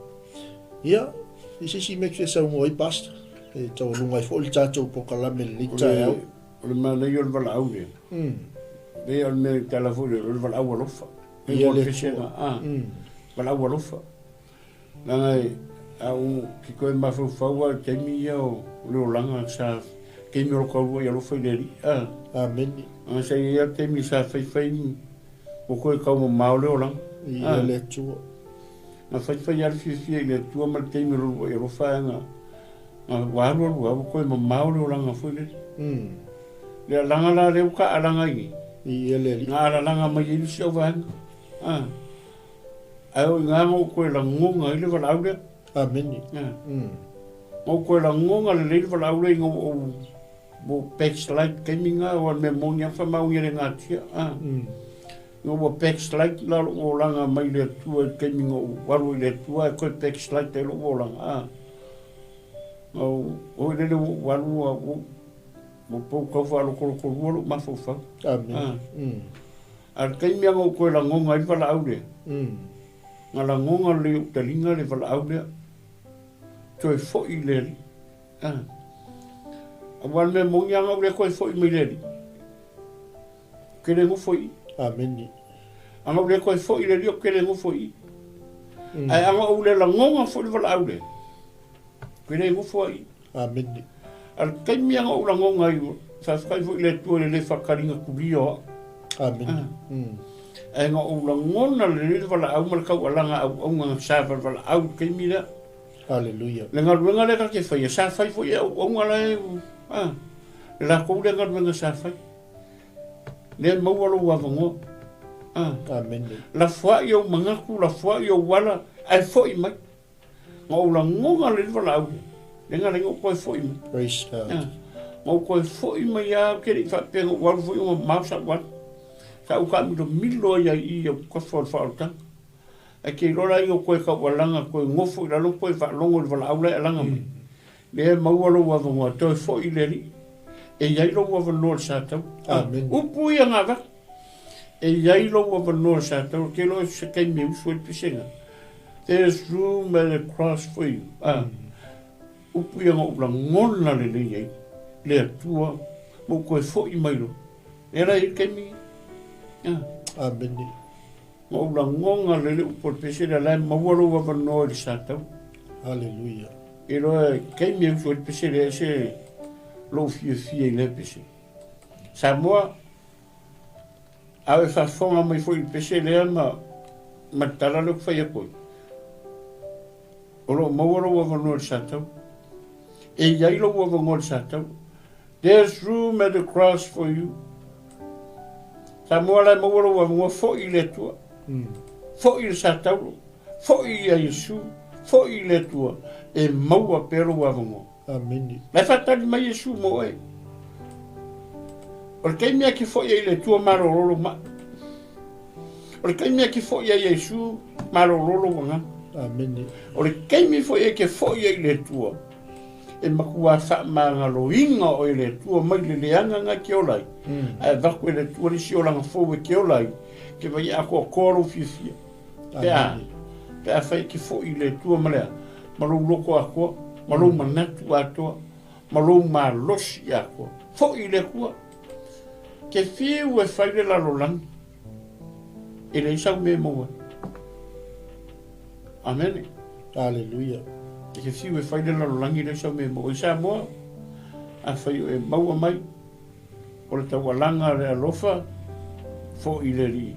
Ia, i se isi mea e fia saunoa ai, Pastor, e taualuga ai foi le tatou polokalame i lenei taeao. O le manaia o le valaau lea. Lea o le mea e tala foi lea, o le valaau alofa. Ia le Atua. Valaau alofa. Leaga e, a ou ki koe mafaufau a taimi ia o le olaga sa taimi o kaua i alofa i le Alii. Ah. Amene. A sa ia taimi sa faifai o koe kau mamao le olaga. Ia le Atua. Na faifai a le fiafia i le Atua ma le taimi o le uluai alofa e nga nga ua alu alu a ua koe mamao le olaga foi lele. Le alaga la lea ua ka alaga i Ia le Alii. Nga alalaga mai ai le isi au vaega. Ah. Ae o i ngā ngō koe lagonga ai le valaau lea. Amene. Ngō koe lagonga lelei le valaau lea i ngō ou mo backslide taimi ngā o mea moni a whamaungi le ngā tia. Ngō ua backslide la lo o langa mai le Atua i taimi ngō waru i le Atua e koe backslide ai lo o langa. Ngō o i lele o waru a o mo pau kau whaalokoloko rua lo mafaufau. Amene. A le taimi a ngau koe lagonga ai le valaau lea, nga lagonga lelei o taliga le valaau lea, toe foi i le Alii. Aua le mea moni a ngau le koe foi mai le Alii, ou te le nofo i i. Amene. A ngau le koe foi i le Alii, ou te le nofo i i. Ae a ngau le lagonga foi le valaau lea, ou te le nofo ai i i. Amene. A le taimi a ngau lagonga ai, faafetai foi i le Atua i le le faataliga tulia o au. Amene. Ae ngau lagona lelei le valaau ma le taualaga auauna na sa valaau i le taimi lea. Hallelujah. Le galuega lea ta te faia, sa fai foi e auauna la e, le latou lea galuega sa fai. Lea e maua lou avanoa. Amene. Lafoai ou manatu, lafoai ou ala, ae foi mai. Na ou lagona le valaau lea, le ga le koe foi mai. Praise God. Na ou koe foi mai a ke le faapea na ou alu foi ona mamao sa ou alu. Sa ou taamilomilo ai ai i au kafa o le faaolataga. Ae te iloa la ia o koe taualaga, koe nofo i lalo, koe faalogo i le valaau la e alaga mai. Lea e maua lou avanoa, toe foi i le Alii. E i ai lou avanoa i le sa taula. Amen. Upu ia na avatu. E i ai lou avanoa i le sa taula. Ke iloa se taimi e usu ai le pesega. There's room at the cross for you. Upu ia na ou lagona lelei ai le Atua ma ou toe foi mai loa. E la i le taimi. Amene. Ma ou lagona lelei upu o le pese lea la e maua lou avanoa i le sa taula. Hallelujah. E loa e taimi e usu ai le pese lea e se lou fiafia i lea pese. Samoa, a e faafofoga mai foi i le pese lea ma ma le tala lea ou te fai atu ai. O lo o maua lou avanoa i le sa taula. E i ai lou avanoa i le sa taula. There's room at the cross for you. Samoa la e maua lou avanoa foi i le Atua. Foi i le sa taula. Foi ia Iesu. Foi i le Atua. E maua pea lou avanoa. Amene. La e faatali mai Iesu mo oe. O le taimi a ke foi ai le Atua malolo mai. O le taimi a ke foi ai Iesu malolo lou agaga. Amene. O le taimi foi e ke foi ai le Atua. E matua faamagaloina oe e le Atua mai le leaga na e te ola ai, ae avatu e le Atua le isi olaga fou e te ola ai, e te vaai e atoatoa lou fiafia. Pe a, pe afai e te foi i le Atua ma le a? Ma lou loto atoa, ma lou manatu atoa, ma lou malosi atoa. Foi i le Atua. Te fiu e fai le lalolagi, e leai sau mea e maua ai. Amene. Aleluia. E te fiu e fai le lalolagi e leai sau mea e maua ai. Samoa, afai o e maua mai, o le taualaga le alofa, foi i le Alii.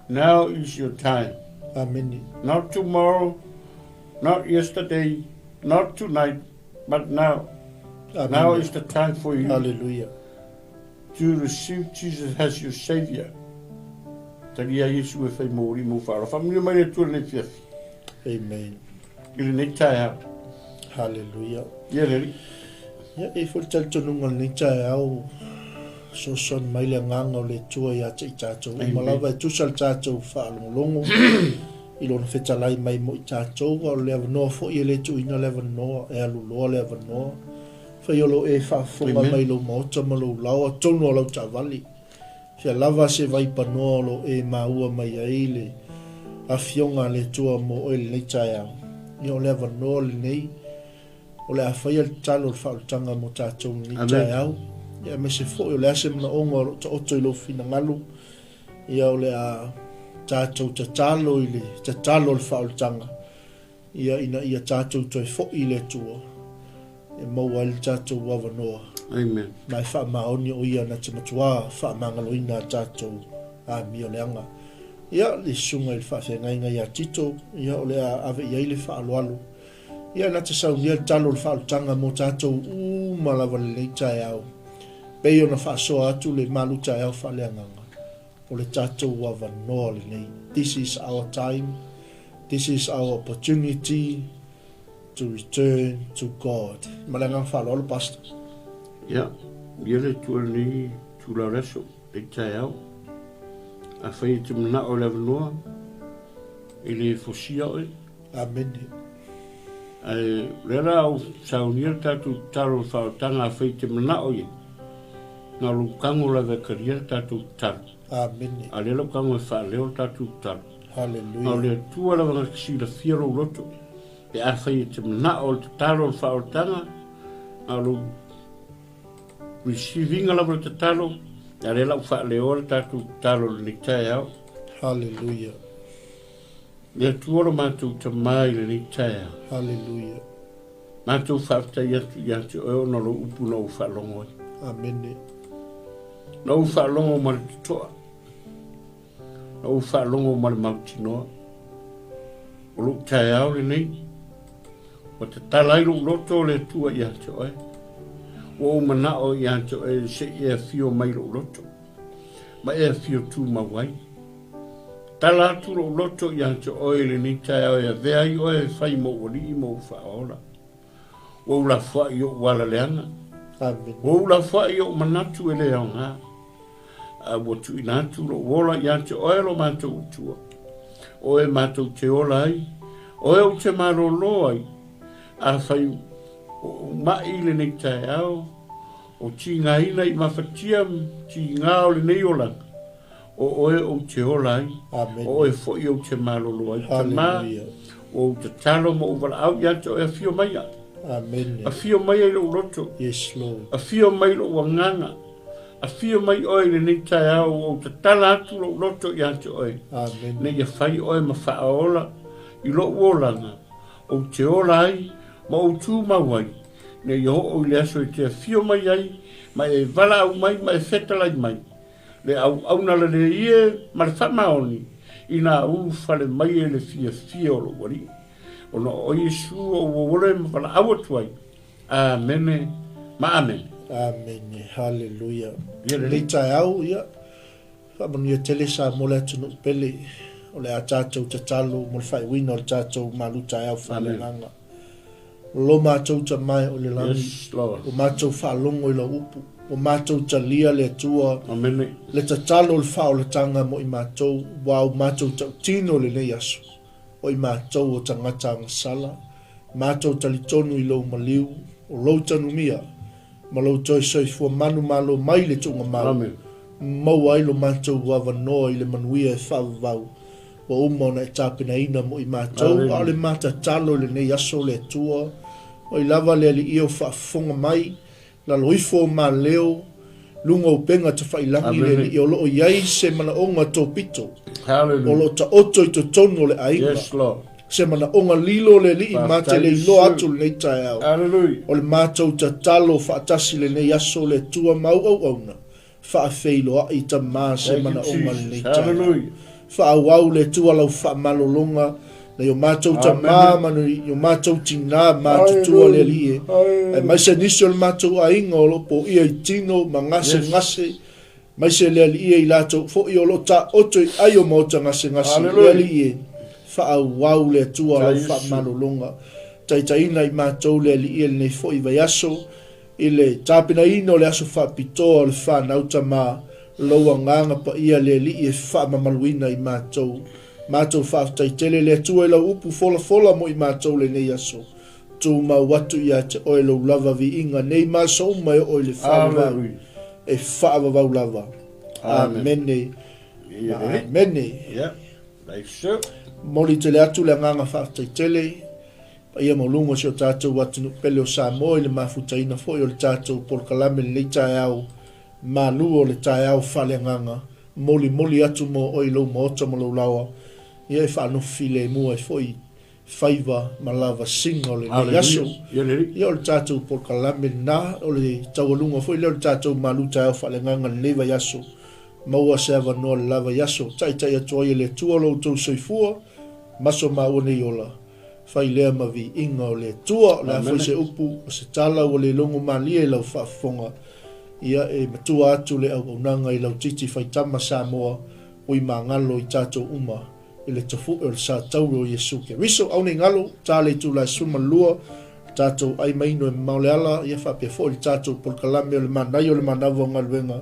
Now is your time. Amene. Not tomorrow, not yesterday, not tonight, but now. Amene. Now is the time for you. Hallelujah. To receive Jesus as your Saviour. Talia Iesu e whai mō alii mō whaara. Whamunia mai le Atua lenei fiafi. Amen. I lenei taeao. Hallelujah. Ia le Alii. Ia, e i foi le talitonuga o lenei taeao, fesoasoani mai le agaga o le Atua ia te i tatou uma lava e tusa le tatou faalogologo i lona fetalai mai mo i tatou, a o le avanoa foi e le tuuina le avanoa, e alu loa le avanoa. Fai o lo e faafofoga mai i lou maota ma lou lao atonu o lau taavale. Fea lava se vaipanoa o lo e maua mai ai le Afioga a le Atua mo oe lenei taeao. Ia o le avanoa lenei o le a faia le tatalo o le faaolataga mo tatou lenei taeao. Ia aemaise foi o le a se manaoga o lo o taoto i lou finagalo, ia o le a tatou tatalo i le tatalo o le faaolataga. Ia ina ia tatou toe foi i le Atua e maua ai le tatou avanoa. Amen. Ma e faamaoni o Ia na te matuā faamagaloina a tatou amioleaga. Ia, le susuga i le faafeagaiga ia Tito, ia o le a ave i ai le faaaloalo. Ia na te saunia le talo o le faaolataga mo tatou uma lava lenei taeao, pei ona faasoa atu le malu taeao faaleagaga. O le tatou avanoa lenei. This is our time. This is our opportunity to return to God. Ma le agaga faaaloalo, Pastor. Ia, ia le Atua lenei itula o le aso, lenei taeao. Afai e te manao i le avanoa, e le fosia oe. Amene. Ae o lea la ua saunia le tatou tatalo o le faaolataga afai e te manao ia, na o lou tago lava e talia le tatou tatalo. Amene. A o lea lou tago e faaleo le tatou tatalo. Haleluia. A o le Atua lava na te silafia lou loto, pe afai e te manao i le tatalo o le faaolataga, na o lou receiving lava o le tatalo, a o lea la ua faaleoa le tatou tatalo i lenei taeao. Haleluia. Le Atua lo matou Tama i lenei taeao. Haleluia. Matou faafetai atu ia te oe ona o lou upu na ou faalogo ai. Amene. Na ou faalogo ma le totoa. Na ou faalogo ma le mautinoa. O lou taeao lenei, ua tatala ai lou loto o le Atua ia te oe. Ua ou manao ia te oe se i e afio mai lou loto, ma e afio tumau ai. Tala atu lou loto ia te oe i lenei taeao e avea ai oe e fai mou alii ma ou faaola. Ua ou lafoai i ou ala leaga. Amen. Ua ou lafoai i ou manatu e le aoga. A ua tuuina atu lou ola ia te oe lo matou Atua. Oe matou te ola ai, oe ou te malolo ai. Afai ua ou mai i lenei taeao, o tigaina i mafatia tiga o lenei olaga, O oe ou te ola ai, Amen. o oe foi ou te malolo ai. Tama, Hallelujah. ua ou tatalo ma ou valaau ia te oe, afio mai ai. Amen. Afio mai ai lou loto. Yes, Lord. Afio mai lou agaga. Afio mai oe i lenei taeao, ua ou tatala atu lou loto ia te oe. Amen. Ina ia fai oe ma faaola i lou olaga, ou te ola ai ma ou tumau ai, ina ia oo i le aso e te afio mai ai, ma e valaau mai ma e fetalai mai. Le auauna lelei e ma le faamaoni ina ulufale mai e le fiafia o lou Alii, ona o Iesu o ua ola ma valaau atu ai. Amene ma amene. Amene. Haleluia. Ia lelei. Lenei taeao, ia, faamanuia tele Samoa le atunuu pele, o le a tatou tatalo mo le faaiuina o le tatou malu taeao faaleagaga. Lo matou Tama e o le lagi, Yes, Lord. ua matou faalogo i lau upu, ua matou talia le Atua, Amene. le tatalo o le faaolataga mo i matou, ua au matou tautino i lenei aso, o i matou o tagata agasala, matou talitonu i lou maliu, O lou tanumia ma lou toe soifua manumalo mai le tuugamau, maua ai lo matou avanoa i le manuia e faavavau ua uma ona e tapenaina mo i matou, a o le matatalo i lenei aso le Atua, o ai lava le Alii o faafofoga mai, lalo ifo o maleo, luga o upega tafailagi le Alii o lo o i ai se manaoga topito, o lo o taoto i totonu o le aiga. Yes, Lord. Se manaoga lilo le Alii ma te le iloa atu lenei taeao. Hallelujah. O le matou tatalo faatasi lenei aso le Atua ma au auauna, faafeiloai tama se manaoga lenei taeao. Faaauau le Atua lau faamalologa nai o matou tama ma nai o matou tinā matutua le Alii e, aemaise nisi o le matou aiga o lo o poia i tino ma gasegase, aemaise le Alii e i latou foi o lo o taoto i ai o maota gasegase, le Alii e, faaauau le Atua lau faamalologa. Taitaiina i matou le Alii e lenei foi vaiaso, I le tapenaina o le aso faapitoa o le fanau tama, lou agaga paia le Alii e faamamaluina i matou. Matou faafetai tele le Atua i lau upu folafola mo i matou lenei aso. Tumau atu ia te oe lou lava viiga nei ma aso uma e oo i le faavavau, e faavavau lava. Amene ma amene. Momoli tele atu le agaga faafetai tele. Paia maualuga o si o tatou atunuu pele o Samoa i le mafutaina foi o le tatou polokalame i lenei taeao malu o le taeao faaleagaga molimoli atu mo oe i lou maota ma lou laoa ia e faanofo filemu ai foi faiva ma lavasiga o lenei aso. Ia o le tatou polokalame lena o le taualuga foi lea o le tatou malu taeao faaleagaga i lenei vaiaso. Maua se avanoa le la vaiaso taitai atu ai e le Atua lo outou soifua ma so maua nei ola. Fai lea ma viiga o le Atua. O le a foi se upu, o se tala ua le logo malie i lau faafofoga, ia e matua atu le auaunaga i lau titi faitama Samoa ui magalo i tatou uma i le tofu'e o le sa tauri o Iesu Keriso. Au nei galo, ta le itula e 12, tatou ai ma inu e mamao le ala, ia faapea foi le tatou polokalame o le manaia o le manava o galuega,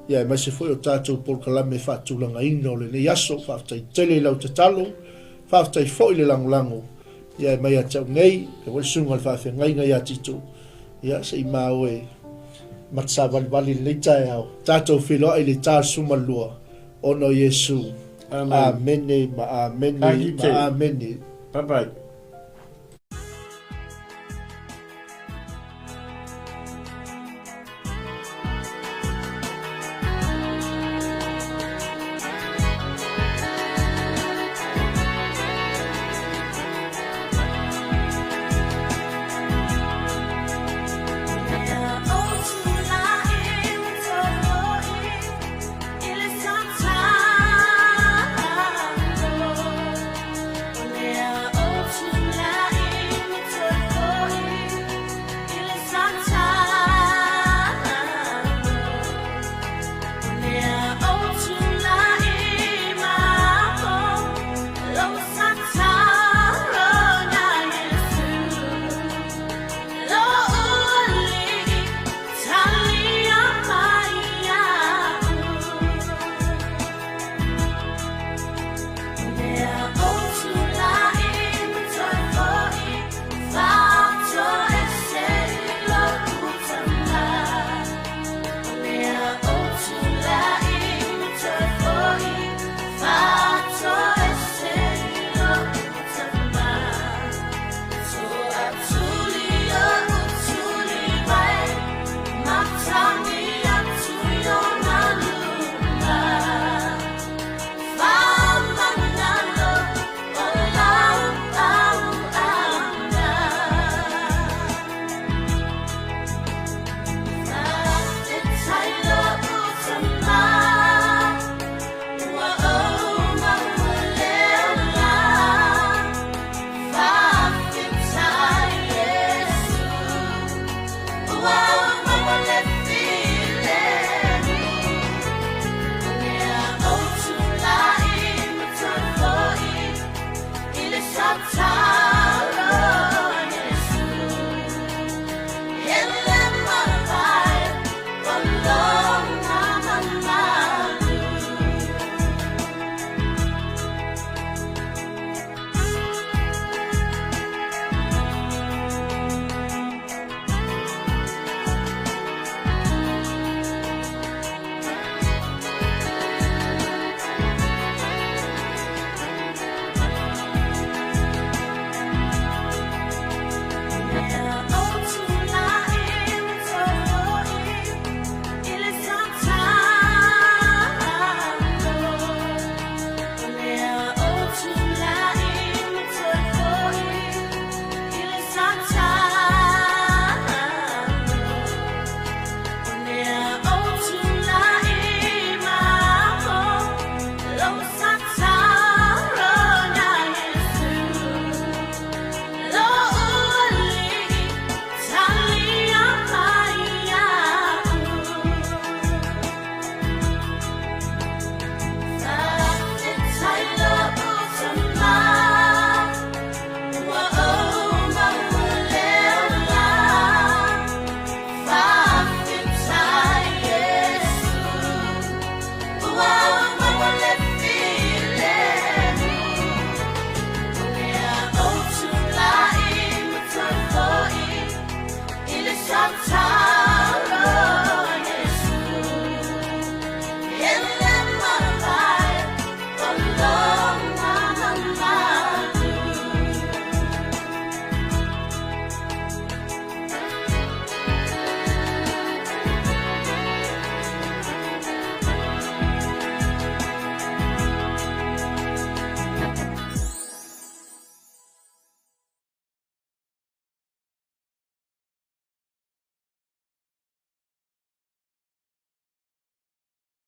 ia aemaise foi o tatou polokalame faatulagaina o lenei aso. Faafetai tele i lau tatalo. Faafetai foi le lagolago ia e mai ia te au nei, e foi le susuga i le faafeagaiga ia Tito, ia se i maua e matasavalivali i lenei taeao. Tatou feiloai i le ta 12, ona o Iesu. Amene ma amene ma amene. Bye bye.